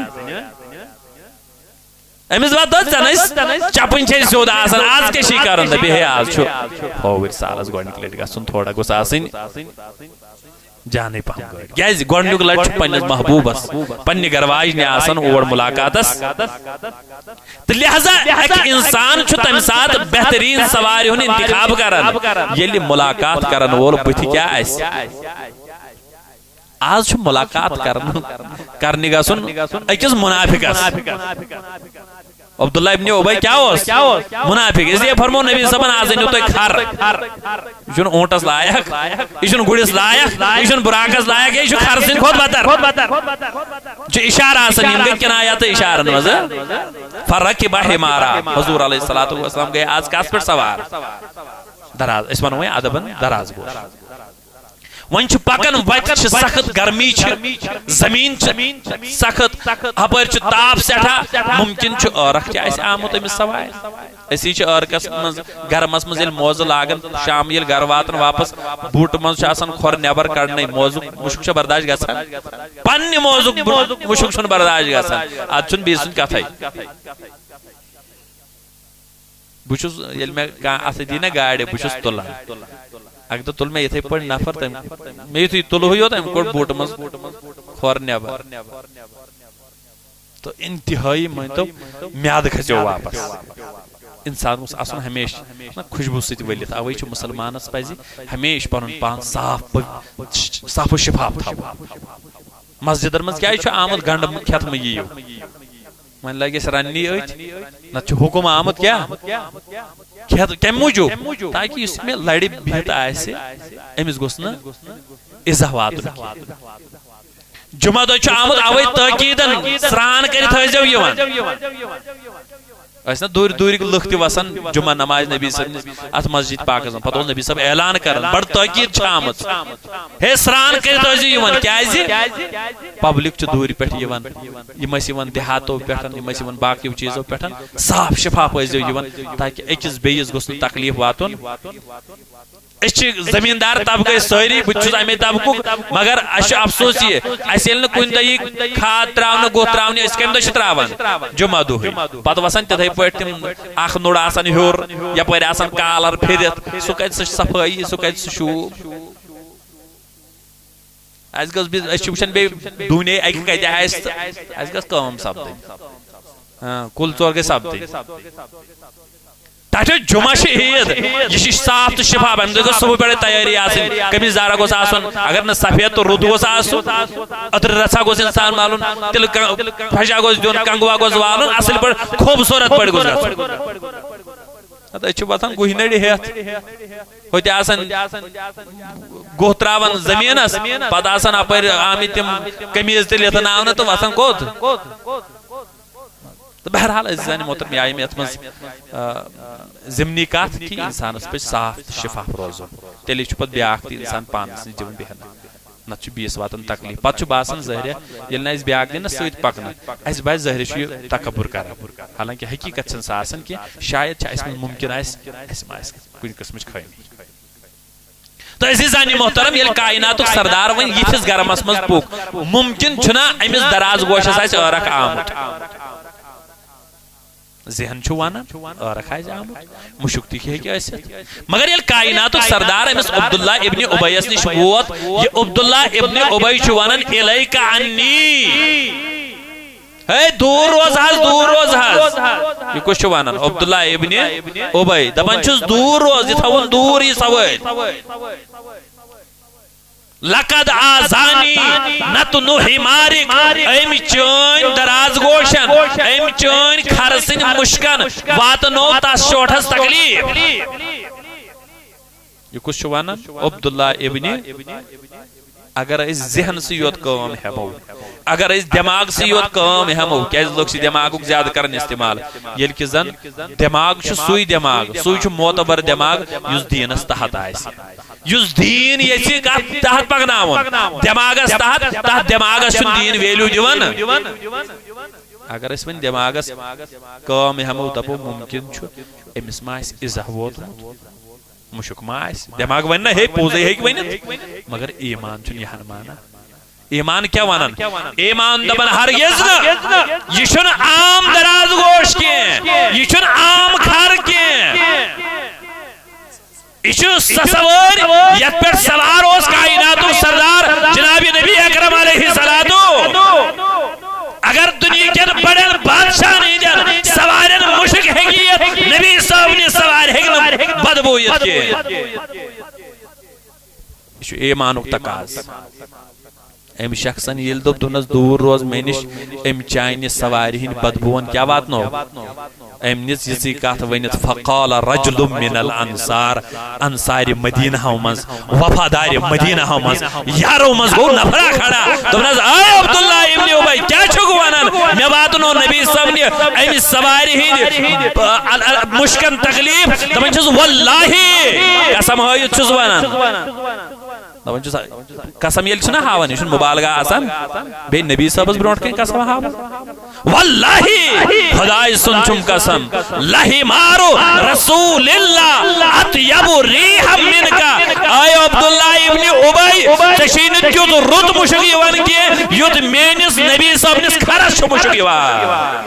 أمِس وَتھ دوٚپ، "ژےٚ نَے چپٕنۍ چھے سیوٚد آسان، آز کیٛاہ چھے کَرُن؟" دَپہِ، "ہے، آز چھُ کھووٕرۍ سالَس گۄڈٕنِکۍ لَٹہِ گژھُن، تھوڑا گوٚژھ آسٕنۍ جانٕے پَہَم گٲڑۍ۔" کیٛازِ؟ گۄڈٕنیُک لَٹہِ چھُ پنٛنِس محبوٗبَس، پنٛنہِ گَرٕ واجنہِ آسان اور مُلاقاتَس۔ تہٕ لہذا اَکہِ اِنسان چھُ تَمہِ ساتہٕ بہتریٖن سوارِ ہُنٛد اِنتِخاب کَران، ییٚلہِ مُلاقات کَرَن وول بٕتھِ کیٛاہ آسہِ۔ آز چھُ مُلاقات کرن-، کرنہِ گژھُن أکِس مُنافِقس۔ عبداللہ ابن ابی کیا اوس؟ منافق۔ اس لیے فرمو نبی صٲبن، "از أنِو تُہۍ کھر۔ یہِ چھُنہٕ اوٗنٹس لایق، یہِ چھُنہٕ گُرِس لایق، یہِ چھُنہٕ براقس لایق، یہِ چھُ کھر سٕنٛدِ کھۄتہٕ بدتر۔" یہِ چھُ اشارٕ آسان، یِم گٔے کنایہ تہٕ اشارن منٛز۔ فرکب حمارا، حضور علیہ الصلوۃ والسلام گٔے از کس پٮ۪ٹھ سوار؟ دراز، أسۍ ونو وۄنۍ ادبن دراز گوش۔ وۄنۍ چھِ پکان، وتہِ چھِ سخت، گرمی چھِ، زمین چھِ سخت، ہپٲرۍ چھُ تاپھ سٮ۪ٹھاہ، ممکن چھُ ٲرکھ تہِ آسہِ آمُت أمِس سوارِ۔ أسی چھِ ٲرکس منٛز، گرمس منٛز ییٚلہِ موزٕ لاگان، شام ییٚلہِ گرٕ واتان واپس، بوٗٹہٕ منٛز چھُ آسان کھۄر نٮ۪بر کڑنَے، موزُک مُشُک چھا برداش گژھان؟ پننہِ موزُک بُ-، مُشُک چھُنہٕ برداش گژھان، ادٕ چھُنہٕ بیٚیہِ سٕنٛز کتھے۔ بہٕ چھُس، ییٚلہِ مےٚ کانٛہہ اَتھٕ دی نہ گاڑِ، بہٕ چھُس تُلان۔ اَکہِ دۄہ تُل مےٚ یِتھَے پٲٹھۍ نفر، تٔمۍ، مےٚ یُتھُے تُلہٕ ہو یوت، أمۍ کوٚڑ بوٗٹہٕ منٛز کھۄر نٮ۪بر۔ تہٕ انتہٲیی مٲنۍتو میادٕ کھژیو واپس۔ اِنسان گوٚژھ آسُن ہمیشہِ نہ خوشبوٗ سۭتۍ ؤلِتھ۔ اَوَے چھُ مُسلمانَس پَزِ ہمیشہِ پَنُن پان صاف پٲ-، صاف و شفاف تھاوُن۔ مسجدن منٛز کیٛازِ چھُ آمُت گنٛڈٕ کھٮ۪تھ مہٕ یِیِو؟ وۄنۍ لگہِ اَسہِ رننی أتھۍ، نتہٕ چھُ حُکم آمُت کیٛاہ؟ کھٮ۪تھ کَمہِ موٗجوٗب؟ تاکہِ یُس مےٚ لرِ بِہِتھ آسہِ، أمِس گوٚژھ نہٕ اِزاہ واتُن کینٛہہ۔ جمعہ دۄہ چھُ آمُت اَوَے تٲکیٖدن، سرٛان کٔرِتھ ٲسۍزیو یِوان۔ ٲسۍ نہ دوٗرِ دوٗرِکۍ لُکھ تہِ وَسان جمعہ نماز نبی صٲبنِس اَتھ مسجد پاکس منٛز۔ پتہٕ اوس نبی صٲب اعلان کران، بڑٕ تٲکیٖد چھِ آمٕژ، ہے، سرٛان کٔرِتھ ٲسۍزیو یِوان۔ کیٛازِ؟ پبلک چھِ دوٗرِ پٮ۪ٹھ یِوان، یِم ٲسۍ یِوان دیہاتو پٮ۪ٹھ، یِم ٲسۍ یِوان باقیو چیٖزو پٮ۪ٹھ۔ صاف شفاف ٲسۍزیو یِوان، تاکہِ أکِس بیٚیِس گوٚژھ نہٕ تکلیٖف واتُن۔ أسۍ چھِ زمیٖندار طبقہٕ، أسۍ سٲری، بہٕ تہِ چھُس اَمے طبقُک، مگر اَسہِ چھُ افسوس یہِ، اَسہِ ییٚلہِ نہٕ کُنہِ دۄہ یی کھاد ترٛاونہٕ، گُہہ ترٛاونہٕ، أسۍ کَمہِ دۄہ چھِ ترٛاوان؟ جمعہ دۄہٕے۔ پَتہٕ وَسان تِتھَے پٲٹھۍ تِم اَکھ نُڑ آسان ہیوٚر، یَپٲرۍ آسان کالر پھِرِتھ، سُہ کَتہِ سُہ صفٲیی، سُہ کَتہِ سُہ شوٗب؟ اَسہِ گٔژھ بیٚیہِ، أسۍ چھِ وٕچھان بیٚیہِ ڈوٗنے اَکہِ کَتہِ آسہِ تہٕ اَسہِ گٔژھ کٲم سپدٕنۍ۔ ہاں، کُل ژور گٔژھۍ سپدٕنۍ۔ تَتھ چھُ جمعہ چھِ عیٖد، یہِ چھِ صاف تہٕ شِفاف، اَمہِ دۄہ گٔژھ صُبحہٕ پٮ۪ٹھَے تیٲری آسٕنۍ۔ قمیٖض یَزار گوٚژھ آسُن، اگر نہٕ سفید تہٕ رُت گوٚژھ آسُن، عطرِ رَژھا گوٚژھ اِنسان مَلُن، تِلہٕ ک-، پھَشا گوٚژھ دیُن، کنٛگوا گوٚژھ والُن، اَصٕل پٲٹھۍ خوٗبصوٗرت پٲٹھۍ گوٚژھ گژھُن۔ نَتہٕ أسۍ چھِ وۄتھان گُہہِ نٔرِ ہٮ۪تھ، ہوٚتہِ آسان گُہہ ترٛاوان زٔمیٖنَس، پَتہٕ آسان اَپٲرۍ آمٕتۍ تِم قمیٖض تہِ لِتھناونہٕ تہٕ وۄتھان کوٚت؟ تہٕ بہرحال، عزیزانِ محترم، یہِ آیہِ مےٚ یَتھ منٛز، آ، ضمنی کَتھ کہِ اِنسانَس پَزِ صاف تہٕ شِفاف روزُن۔ تیٚلے چھُ پَتہٕ بیٛاکھ تہِ اِنسان پانَس نِش دِوان بیٚہنہٕ۔ نَتہٕ چھُ بیٚیِس واتان تکلیٖف۔ پَتہٕ چھُ باسان ظٲہرِ، ییٚلہِ نہٕ اَسہِ بیٛاکھ دِنَس سۭتۍ پَکنہٕ، اَسہِ باسہِ ظٲہرِ چھُ یہِ تکبر کَران۔ حالانکہِ حقیٖقت چھَنہٕ سۄ آسان کینٛہہ۔ شاید چھِ اَسہِ منٛز مُمکِن آسہِ، اَسہِ ما آسہِ کُنہِ قٕسمٕچ خٲمی۔ تہٕ عزیزانِ محترم، ییٚلہِ کائناتُک سردار وۄنۍ یِتھِس گرمس منٛز پوٚک، مُمکِن چھُنا أمِس دراز گوشس آسہِ ٲرکھ آمُت؟ ذہن چھُ ونان، ٲرکھ آسہِ آمُت، مُشُک تہِ ہیٚکہِ ٲسِتھ۔ مگر ییٚلہِ کائناتُک سردار أمِس عبداللہ ابن اُبیَس نِش ووت، یہِ عبداللہ ابن اُبی چھُ ونان، "الیک عنی"، ہے، دوٗر روز حظ، دوٗر روز حظ۔ یہِ کُس چھُ ونان؟ عبداللہ ابن اُبی۔ دپان چھُس، دوٗر روز، یہِ تھاوُن دوٗر یہِ سوٲرۍ۔ لقد آذانی نتن حمارک، أمۍ چٲنۍ دراز گوشن، أمۍ چٲنۍ کھرٕ سٕنٛدۍ مُشکن واتنو تس شوٹھس تکلیف۔ یہِ کُس چھُ ونان؟ عبداللہ ابن۔ اگر أسۍ ذہن سٕے یوت کٲم ہٮ۪مو، اگر أسۍ دٮ۪ماغ سٕے یوت کٲم ہٮ۪مو، کیازِ لُکھ چھِ دٮ۪ماغُک زیادٕ کران استعمال، ییٚلہِ کہِ زن دٮ۪ماغ چھُ سُے دٮ۪ماغ، سُے چھُ معتبر دٮ۪ماغ یُس دیٖنس تحت آسہِ، یُس دیٖن یژھِ کتھ تحت پکناوُن، دٮ۪ماغس تحت، تتھ دٮ۪ماغس چھُنہٕ دیٖن value دِوان۔ اگر أسۍ وۄنۍ دٮ۪ماغس کٲم ہٮ۪مو، دپو ممکن چھُ أمِس ما آسہِ اِزاہ ووتمُت، مُشُک ما آسہِ؟ دٮ۪ماغ ونہِ نہ، ہے، پوٚزے ہیٚکہِ ؤنِتھ، مگر ایمان چھُنہٕ یہِ ہن مانان۔ ایمان کیٛاہ ونان؟ ایمان دپان ہرگز نہٕ، یہِ چھُنہٕ عام دراز گوش کینٛہہ، یہِ چھُنہٕ عام کھر کینٛہہ۔ یہِ چھُ سۄ سوٲرۍ یتھ پٮ۪ٹھ سوار اوس کائناتُک سردار جناب نبی اکرم علیہ الصلوۃ۔ اگر دُنیہکٮ۪ن بڑٮ۪ن بادشاہن ہٕنٛدٮ۪ن سوارٮ۪ن مُشک ہیٚکہِ یِتھ، نبی صٲبنہِ سوارِ ہیٚکہِ نہٕ بدبوٗ یِتھ کینٛہہ۔ یہِ چھُ ایمانُک تقاضہٕ۔ أمۍ شخصن ییٚلہِ دوٚپ، دوٚپنس، "دوٗر روز مےٚ نِش، أمۍ چانہِ سوارِ ہٕنٛدۍ بدبوٗہن کیٛاہ واتنو؟" أمۍ نِژ یِژٕے کتھ ؤنِتھ، فقال رجل من الانصار، انصارِ مدینہ ہو منٛز، وفادارِ مدینہ ہو منٛز، یارو منٛز گوٚو نفرا کھڑا۔ دوٚپنس، "اے عبداللہ ابن ابی، کیٛاہ چھُکھ ونان؟ مےٚ واتنو نبی صٲبنہِ أمِس سوارِ ہٕنٛدِ، ا، ال-، ال-، مُشکن تکلیف۔" دپان چھُس، "واللہ"، قسم ہٲوِتھ چھُس ونان۔ دپان چھُس، قسم ییٚلہِ چھُنہ ہاوان، یہِ چھُنہٕ مبالغہ آسان، بیٚیہِ نبی صٲبس برونٛٹھ کنہِ قسم ہاوان۔ واللہ، خداے سُنٛد چھُم قسم، لحمار رسول اللہ اطیب ریحا منک۔ اے عبداللہ ابن ابی، ژےٚ چھُے نہٕ تیُتھ رُت مُشُک یِوان کینٛہہ، یُتھ میٲنِس نبی صٲبنِس کھرس چھُ مُشُک یِوان۔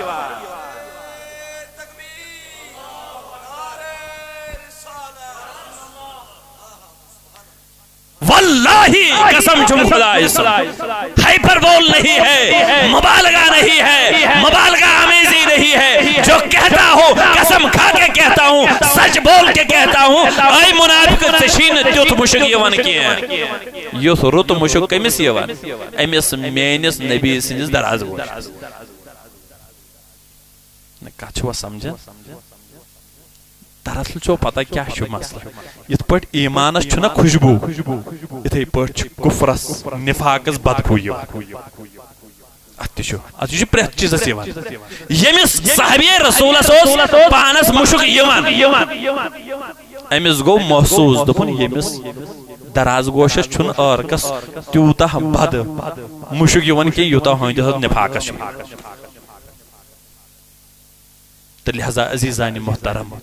واللہ، قسم چھُم خداے سُنٛد۔ ہائپربول نہیں ہے، مبالغہ نہیں ہے، مبالغہ آمیزی نہیں ہے۔ جو کہتا ہوں، قسم کھا کے کہتا ہوں، سچ بول کے کہتا ہوں، اے منافق، ژےٚ چھُے نہٕ تیُتھ مُشُک یِوان کینٛہہ، یُتھ رُت مُشُک کٔمِس یِوان؟ أمِس میٲنِس نبی سٕنٛدِس دراز گوشس۔ نہ، کتھ چھُوا سمجھان؟ دراصل چھو پتہ کیٛاہ چھُ مسلہٕ؟ یِتھ پٲٹھۍ ایٖمانس چھُنہ خوشبو، یِتھے پٲٹھۍ چھُ کُفرس، نفاقس بدبو یِوان۔ اتھ تہِ چھُ، اتھ یہِ چھُ پرٛٮ۪تھ چیٖزس یِوان۔ ییٚمِس صحابی رسولس اوس پانس مُشُک یِوان، أمِس گوٚو محسوٗس، دوٚپُن، ییٚمِس دراز گوشس چھُنہٕ عٲرقس تیوٗتاہ بدٕ مُشُک یِوان کینٛہہ، یوٗتاہ ہٲنٛدِس نفاقس چھُ یِوان۔ تہٕ لہذا عزیزانِ محترم،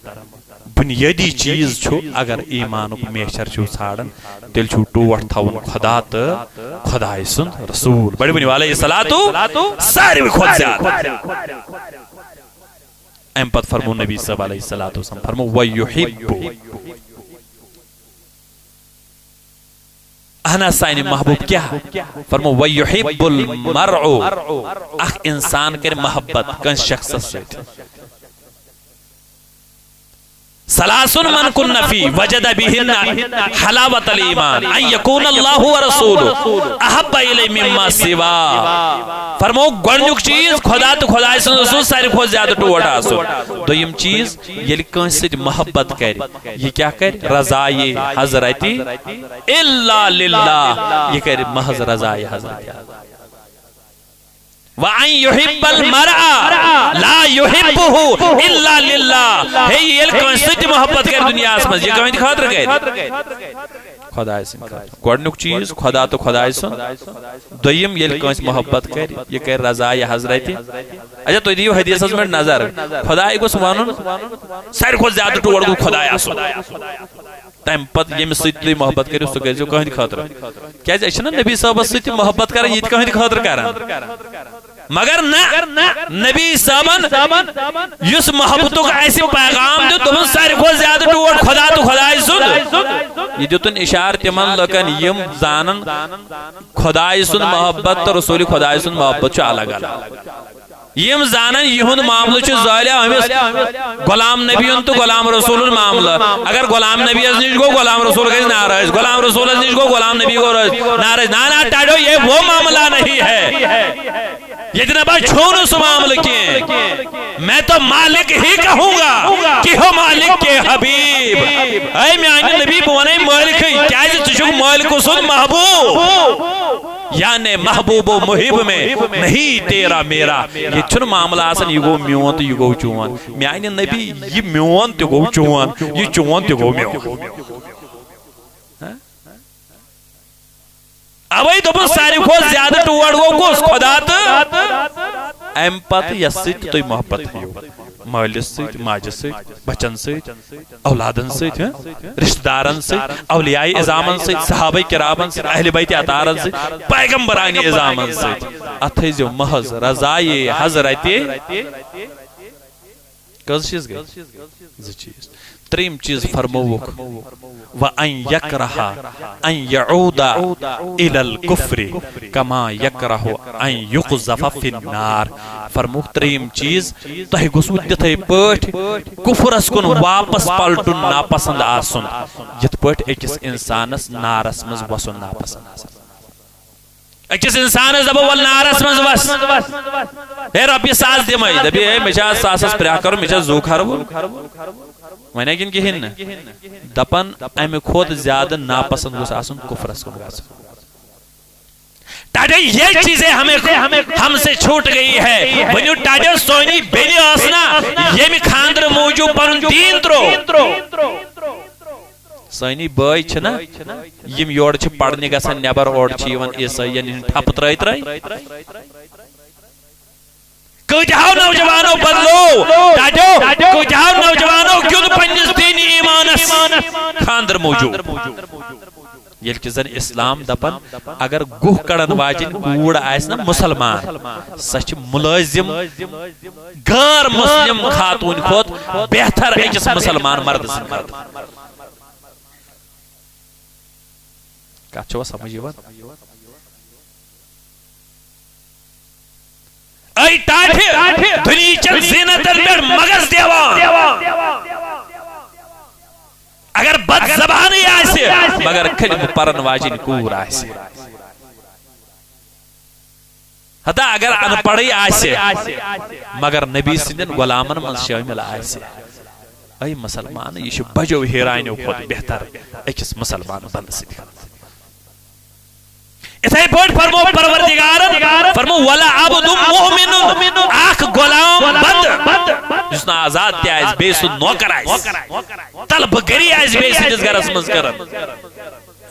بنیٲدی چیٖز چھُ، اگر ایٖمانُک میچھر چھُو ژھانڈان، تیٚلہِ چھُو ٹوٹھ تھاوُن خدا تہٕ خدایہِ سُنٛد رسول۔ بڑِ ؤنِو علیہ الصلوۃ، ساروی کھۄتہٕ زیادٕ۔ اَمہِ پتہٕ فرموو نبی صٲب علیہ الصلوۃ والسلام، فرموو، "وَيُحِبُّ"۔ اہن حظ، سانہِ محبوب کیٛاہ؟ فرمو، "وَيُحِبُّ الْمَرْءُ"، اکھ انسان کرِ محبت کٲنٛسہِ شخصس سۭتۍ۔ "ثَلَاثٌ مَنْ كُنَّ فِيهِ وَجَدَ بِهِنَّ حَلَاوَةَ الْإِيمَانِ، أَنْ يَكُونَ اللَّهُ وَرَسُولُهُ أَحَبَّ إِلَيْهِ مِمَّا سِوَاهُ"۔ فرمو، گۄڈٕنیُک چیٖز، خدا تہٕ خدایہِ سُنٛد رسول ساروی کھۄتہٕ زیادٕ ٹوٹھ آسُن۔ دوٚیِم چیٖز، ییٚلہِ کٲنٛسہِ سۭتۍ محبت کرِ، یہِ کیٛاہ کرِ؟ رضایہِ حضرتِ الا للہ، یہِ کرِ محض رضایہِ حضرتِ۔ "وَأَنْ يُحِبَّ الْمَرْءَ لَا يُحِبُّهُ إِلَّا لِلَّهِ"۔ ہے، ییٚلہِ کٲنٛسہِ سۭتۍ تہِ محبت کرِ دُنیاہس منٛز، یہِ کٕہٕنٛدِ خٲطرٕ کرِ؟ خدایہِ سٕنٛدِ خٲطرٕ۔ گۄڈٕنیُک چیٖز، خدا تہٕ خدایہِ سُنٛد۔ دوٚیِم، ییٚلہِ کٲنٛسہِ محبت کرِ، یہِ کرِ رضایہِ حضرتِ۔ اچھا، تُہۍ دِیِو حدیثس منٛز نظر۔ خدایہِ گوٚژھ ونُن، ساروی کھۄتہٕ زیادٕ ٹوٹھ گوٚژھ خدایہِ آسُن۔ تمہِ پتہٕ ییٚمِس سۭتۍ تُہۍ محبت کٔرِو، سُہ کٔرۍزیو کٕہٕنٛدِ خٲطرٕ۔ کیٛازِ أسۍ چھِنہ نبی صٲبس سۭتۍ تہِ محبت کران، یہِ تہِ کٕہٕنٛدِ خٲطرٕ کران۔ مگر نہ، نبی صٲبن یُس محبتُک اَسہِ پیغام دیُت، دوٚپُن، ساروی کھۄتہٕ زیادٕ ٹوٹھ خدا تہٕ خدایہِ سُنٛد۔ یہِ دیُتُن اِشارٕ تِمن لُکن، یِم زانن خدایہِ سُنٛد محبت تہٕ رسول خدایہِ سُنٛد محبت چھُ الگ الگ۔ یِم زانن یِہُنٛد معاملہٕ چھُ ظٲہرِ أمِس غلام نبی یُن تہٕ غلام رسولُن معاملہٕ۔ اگر غلام نبیَس نِش گوٚو، غلام رسول گژھِ ناراض، غلام رسولس نِش گوٚو، غلام نبی گوٚو راض-، ناراض۔ نہ، نہ، ٹاٹھیو، یہ وہ معاملہ نہیں ہے۔ ییٚتہِ نہ بس چھُو نہٕ سُہ معاملہٕ کینٛہہ۔ میں تو مالک ہی کہوں گا کہ ہو مالک کے حبیب۔ اے میانہِ نبی، بہٕ ونے مٲلکٕے، کیازِ ژٕ چھُکھ مٲلکہٕ سُنٛد محبوب۔ یعنی محبوب و محب میں نہیں تیرا میرا۔ ییٚتہِ چھُنہٕ معاملہٕ آسان، یہِ گوٚو میون تہٕ یہِ گوٚو چون۔ میانہِ نبی، یہِ میون تہِ گوٚو چون، یہِ چون تہِ گوٚو میون۔ ہہ؟ اوے دوٚپُن، ساروی کھۄتہٕ زیادٕ ٹوٹھ گوٚو کُس؟ خدا تہٕ امہِ پتہٕ یس سۭتۍ تُہۍ محبت ہیٚیِو، مٲلِس سۭتۍ، ماجہِ سۭتۍ، بچن سۭتۍ، اولادن سۭتۍ، ہہ؟ رشتہٕ دارن سۭتۍ، اولیاء عظامن سۭتۍ، صحابہ کرامن سۭتۍ، اہل بیت اطہارن سۭتۍ، پیغمبران عظامن سۭتۍ۔ اتھ تھٲیزیو محض رضایے حضرت۔ کٔژ چیٖز گٔے؟ زٕ چیٖز۔ ترٛیٚیِم چیٖز فرمووُکھ، "وَأَنْ يَكْرَهَ أَنْ يَعُودَ إِلَى الْكُفْرِ كَمَا يَكْرَهُ أَنْ يُقْذَفَ فِي النَّارِ"۔ فرمووُکھ ترٛیٚیِم چیٖز، تۄہہِ گوٚژھوُ تِتھَے پٲٹھۍ کُفرس کُن واپس پلٹُن ناپسنٛد آسُن، یِتھ پٲٹھۍ أکِس انسانس نارس منٛز وسُن ناپسنٛد آسان۔ أکِس اِنسانَس دَپو، "وَل نارَس منٛز وَس۔" ہے، رۄپیہِ ساس دِمَے۔ دَپہِ، "ہے، مےٚ چھا ساسَس پرٛاہ کَرُن، مےٚ چھا زُو کھرٕوُن؟" وَنہِ کِنہٕ کِہیٖنۍ نہٕ؟ دَپان، اَمہِ کھۄتہٕ زیادٕ ناپسنٛد گوٚژھ آسُن کُفرَس کُن گژھُن۔ ٹاٹے، یہ چیزیں ہمیں، ہم سے چھوٹ گئی ہے۔ ؤنِو ٹاٹے، سٲنی بیٚنہِ ٲس نا، ییٚمہِ خانٛدرٕ موٗجوٗب پنُن دیٖن ترٛوو۔ سٲنی بٲے چھِنہ، یِم یورٕ چھِ پرنہِ گژھان نٮ۪بر، اورٕ چھِ یِوان عیسٲیَن ہِنٛدۍ ٹھپہٕ ترٛٲے ترٛٲے۔ کۭتیٛاہو نوجوانو بدلو، ٹاٹیو، کۭتیٛاہو نوجوانو گیُنٛد پننِس دینی ایمانس خانٛدر موٗجوٗب۔ ییٚلہِ کہِ زن اسلام دپان، اگر گُہہ کڑن واجیٚنۍ کوٗر آسہِ نہ مسلمان، سۄ چھِ مُلٲزِم غٲر مسلم خاتوٗنۍ کھۄتہٕ بہتر أکِس مسلمان مردٕ سٕنٛدِ خٲطرٕ۔ کتھ چھوا سمجھ یِوان؟ اے ٹاٹھہِ، دُنیہٕچن زینتن پٮ۪ٹھ مغز دیوان۔ اگر بد زبانٕے آسہِ، مگر کلمہٕ پرن واجیٚنۍ کوٗر آسہِ۔ حتی اگر ان پڑھٕے آسہِ، مگر نبی سٕنٛدٮ۪ن غلامن منٛز شٲمِل آسہِ۔ اے مسلمان، یہِ چھُ بجو ہیرانیو کھۄتہٕ بہتر أکِس مسلمان بندٕ سٕنٛدِ خٲطرٕ۔ اِتھے پٲٹھۍ فرمو پروردگارن، فرمو، "ولعبد مؤمن"، اکھ غلام بندٕ، یُس نہٕ آزاد تہِ آسہِ، بیٚیہِ سُہ نوکر آسہِ، طلبہٕ گٔری آسہِ بیٚیہِ سٕنٛدِس گرس منٛز کران۔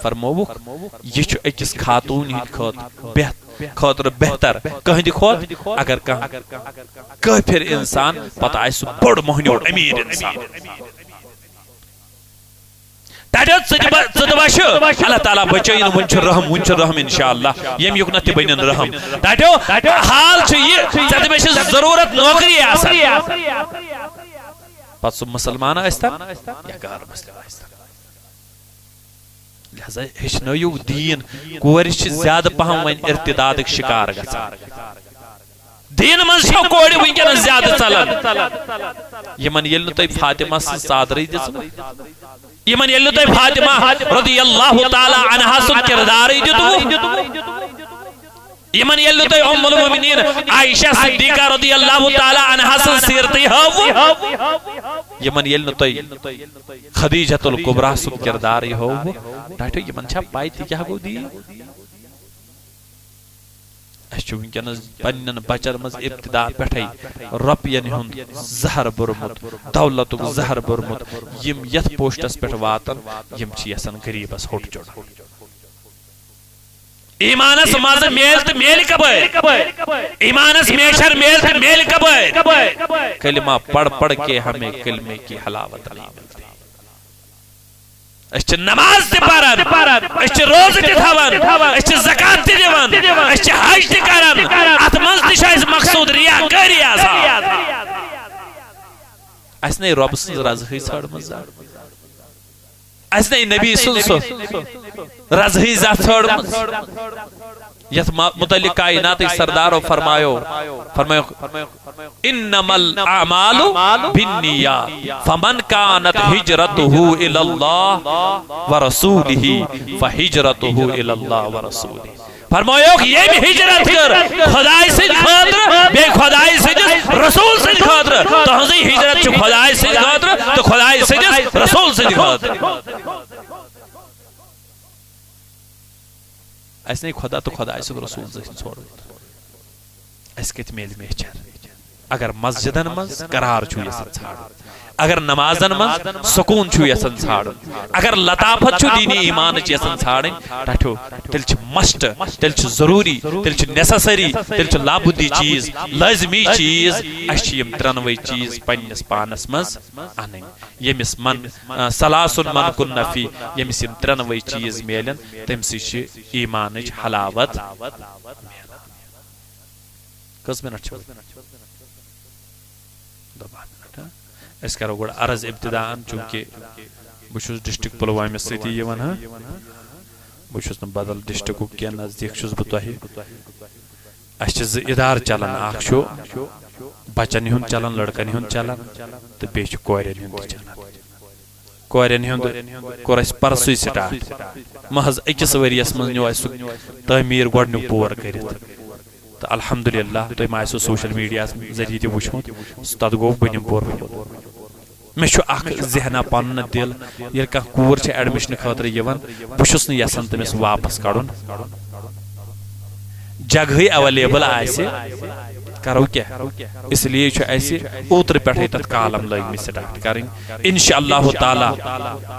فرمووُکھ، یہِ چھُ أکِس خاتوٗن ہٕنٛدِ خٲطرٕ بہت-، خٲطرٕ بہتر کٕہٕنٛدِ کھۄتہٕ، اگر کانٛہہ کٲفِر اِنسان، پتہٕ آسہِ سُہ بوٚڑ مۄہنیو، أمیٖر اِنسان۔ ٹاٹیو، ژٕ تہِ بہ-، ژٕ تہِ وَچھِ، اللہ تعالیٰ بچٲیِن، وُنہِ چھُ رحم، وُنہِ چھُ رحم انشاءاللہ، ییٚمہِ یُک نہ تہِ بٔنِن رحم۔ ٹاٹیو، حال چھُ یہِ، ژےٚ تہٕ مےٚ چھِ ضروٗرت نوکری آسان۔ پتہٕ سُہ مسلمان ٲسۍتن یا غٲر مسلم ٲسۍتن۔ لہذا ہیٚچھنٲیِو دیٖن۔ کورِ چھِ زیادٕ پہم وۄنۍ ارتدادٕکۍ شکار گژھان۔ دیٖن منٛز چھو کورِ وٕنکیٚنس زیادٕ ژلان۔ یِمن ییٚلہِ نہٕ تۄہہِ فاطمہ سٕنٛز ژادرٕے دِژوٕ، یِمن ییٚلہِ نہٕ تۄہہِ فاطمہ رضی اللہ تعالیٰ عنہا سُنٛد کردارٕے دیُتوٕ، یِمن ییٚلہِ نہٕ تۄہہِ ام المؤمنین عائشہ صدیقہ رضی اللہ تعالیٰ عنہا سٕنٛز سیرتٕے ہٲوٕ، یِمن ییٚلہِ نہٕ تۄہہِ خدیجۃ الکبریٰ سُنٛد کردارٕے ہٲوٕ، ٹاٹھیو، یِمن چھا پاے تہِ کیٛاہ گوٚو دیٖن؟ اَسہِ چھُ وٕنکیٚنَس پننٮ۪ن بچن منٛز ابتدا پٮ۪ٹھَے رۄپین ہُنٛد زہر بوٚرمُت، دولتُک زہر بوٚرمُت۔ یِم یتھ پوسٹس پٮ۪ٹھ واتن، یِم چھِ یژھان غریبس ہوٚٹ چوٚڑُن۔ ایمانس مزٕ میلہِ تہٕ میلہِ کپٲرۍ؟ ایمانس میچھر میلہِ تہٕ میلہِ کپٲرۍ؟ کلمہ پڑھ پڑھ کے ہمیں کلمے کی حلاوت نہیں ملتی۔ أسۍ چھِ نماز تہِ پران، أسۍ چھِ روزٕ تہِ تھاوان، أسۍ چھِ زکات تہِ دِوان، أسۍ چھِ حج تہِ کران۔ اتھ منٛز تہِ چھُ اَسہِ مقصود ریاکٲری آسان۔ اَسہِ نے رۄب سٕنٛز رضہٕے ژھٲڑمٕژ زانٛہہ۔ اَسہِ نے نبی سٕنٛز سۄ رضہٕے زانٛہہ ژھٲڑمٕژ۔ یتھ ما-، متعلق کائناتٕکۍ سردارو فرمایو، فرمایو، "انما الاعمال بالنیات، فمن کانت ہجرتہ الی اللہ ورسولہ فہجرتہ الی اللہ ورسولہ۔" فرمایوکھ، ییٚمۍ ہجرت کٔر خداے سٕنٛدِ خٲطرٕ، بیٚیہِ خداے سٕنٛدِس رسول سٕنٛدِ خٲطرٕ، تُہنٛزٕے ہجرت چھِ خداے سٕنٛدِ خٲطرٕ تہٕ خداے سٕنٛدِس رسول سٕنٛدِ خٲطرٕ۔ اَسہِ نے خدا تہٕ خداے سُنٛد رسول زٔہنۍ ژھوڑمُت۔ اَسہِ کَتہِ میلہِ میچھر؟ اگر مسجدن منٛز قرار چھُ یژھان ژھانٛڈُن، اگر نمازن منٛز سکوٗن چھُ یژھان ژھانٛڈُن، اگر لطافت چھُ دینی ایمانٕچ یژھان ژھانٛڈٕنۍ، ٹاٹھیو، تیٚلہِ چھِ مسٹ، تیٚلہِ چھِ ضروٗری، تیٚلہِ چھِ نیسسری، تیٚلہِ چھِ لابدی چیٖز، لٲزمی چیٖز۔ اَسہِ چھِ یِم ترٛٮ۪نوَے چیٖز پننِس پانس منٛز اَنٕنۍ۔ ییٚمِس من، آ، ثلاث من کن فی، ییٚمِس یِم ترٛٮ۪نوَے چیٖز میلن، تٔمۍ سٕے چھِ ایمانٕچ حلاوت میلان۔ کٔژ منٹ چھِ وۄنۍ؟ دَہ باہ منٹ، ہاں؟ أسۍ کرو گۄڈٕ عرض ابتداءً، چونکہ بہٕ چھُس ڈسٹرکٹ پلوامہِ سۭتی یِوان، ہاں؟ بہٕ چھُس نہٕ بدل ڈسٹرکُک کینٛہہ، نزدیٖک چھُس بہٕ تۄہہِ۔ اَسہِ چھِ زٕ ادارٕ چلان، اکھ چھُ بچن ہُنٛد چلان، لڑکن ہُنٛد چلان، تہٕ بیٚیہِ چھُ کورٮ۪ن ہُنٛد تہِ چلان۔ کورٮ۪ن ہُنٛد کوٚر اَسہِ پرسُے سٹارٹ۔ محض أکِس ؤریَس منٛز نیوٗ اَسہِ سُہ تعمیٖر گۄڈٕنیُک پور کٔرِتھ۔ تہٕ الحمدللہ، تُہۍ ما آسِو سوشل میڈیاہَس ذٔریعہٕ تہِ وٕچھمُت، تَتھ گوٚو بٔنِم پور۔ مےٚ چھُ اکھ ذہنہ پنُن دِل، ییٚلہِ کانٛہہ کوٗر چھِ ایڈمِشنہٕ خٲطرٕ یِوان، بہٕ چھُس نہٕ یژھان تٔمِس واپس کڑُن۔ جگہٕے اویلیبل آسہِ، کرو کیٛاہ؟ اس لیے چھُ اَسہِ اوترٕ پٮ۪ٹھٕے تَتھ کالم لٲگمٕتۍ سٹارٹ کرٕنۍ۔ انشاءاللہ تعالیٰ،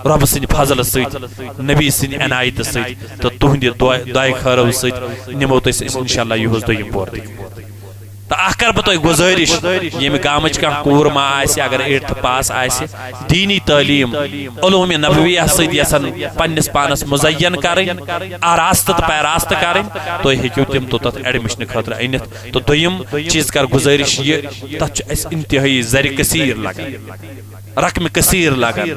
رۄبہٕ سٕنٛدِ فضلہٕ سۭتۍ، نبی سٕنٛدِ عنایتہٕ سۭتۍ تہٕ تُہٕنٛدِ دعا-، دعایہِ خٲرو سۭتۍ نِمو تُہۍ أسۍ انشاءاللہ یِہُس دوٚیِم پور تہِ۔ تہٕ اکھ کرٕ بہٕ تۄہہِ گُزٲرِش، ییٚمہِ گامٕچ کانٛہہ کوٗر ما آسہِ، اگر ایٹتھ پاس آسہِ، دینی تعلیٖم، علوم نبویہ سۭتۍ یژھان پننِس پانس مزین کرٕنۍ، آراستہٕ تہٕ پیراستہٕ کرٕنۍ، تُہۍ ہیٚکِو تِم توٚتتھ ایڈمِشنہٕ خٲطرٕ أنِتھ۔ تہٕ دوٚیِم چیٖز کر گُزٲرِش یہِ، تتھ چھُ اَسہِ انتہٲیی زرِ کثیٖر لگان، رقمِ کثیٖر لگان،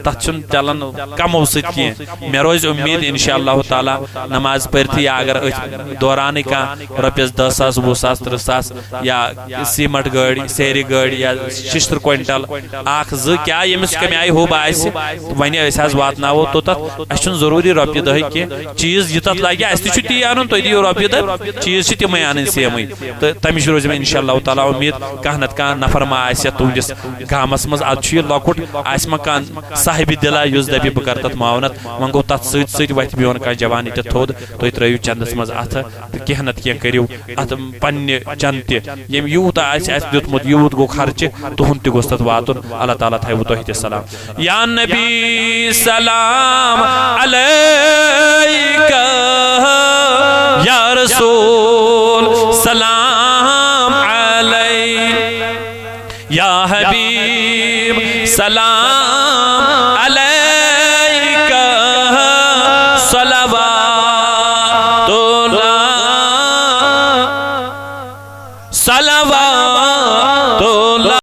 تتھ چھُنہٕ چلان کمو سۭتۍ کینٛہہ۔ مےٚ روزِ اُمید انشاءاللہ تعالیٰ نماز پٔرتھٕے یا اگر أتھۍ دورانٕے کانٛہہ رۄپیس دہ ساس، وُہ ساس، ترٕٛہ ساس یا سیمٹ گٲڑۍ، سیرِ گٲڑۍ یا ششتٕر کوینٹل اکھ زٕ، کیٛاہ ییٚمِس کمہِ آیہِ ہوٚب آسہِ، وۄنۍ أسۍ حظ واتناوو توٚتتھ۔ اَسہِ چھُنہٕ ضروٗری رۄپیہِ دَہٕے کینٛہہ، چیٖز یہِ تَتھ لَگہِ، اَسہِ تہِ چھُ تی اَنُن، تُہۍ دِیِو رۄپیہِ دَہ، چیٖز چھِ تِمَے اَنٕنۍ سیمٕے۔ تہٕ تَمِچ روزِ مےٚ اِنشاء اللہ تعالیٰ اُمید، کانٛہہ نَتہٕ کانٛہہ نفر ما آسہِ یَتھ تُہٕنٛدِس گامَس منٛز، اَدٕ چھُ یہِ لۄکُٹ، آسہِ ما کانٛہہ صاحبِ دِلا یُس دَپہِ بہٕ کَرٕ تَتھ معاونت، وۄنۍ گوٚو تَتھ سۭتۍ سۭتۍ وَتھِ میون کانٛہہ جوان ییٚتٮ۪تھ تھوٚد، تُہۍ ترٛٲیِو چندَس منٛز اَتھٕ۔ تہٕ کینٛہہ نتہٕ کینٛہہ کٔرِو اتھ پننہِ چندٕ تہِ، ییٚمۍ یوٗت آسہِ اَسہِ دیُتمُت، یوٗت گوٚو خرچہِ، تُہُنٛد تہِ گوٚژھ تتھ واتُن۔ اللہ تعالیٰ تھاوِ تۄہہِ تہِ سلام۔ یا نبی سلام علیکہ، یا رسول سلام علیکہ، یا حبیب سلام علیکہ۔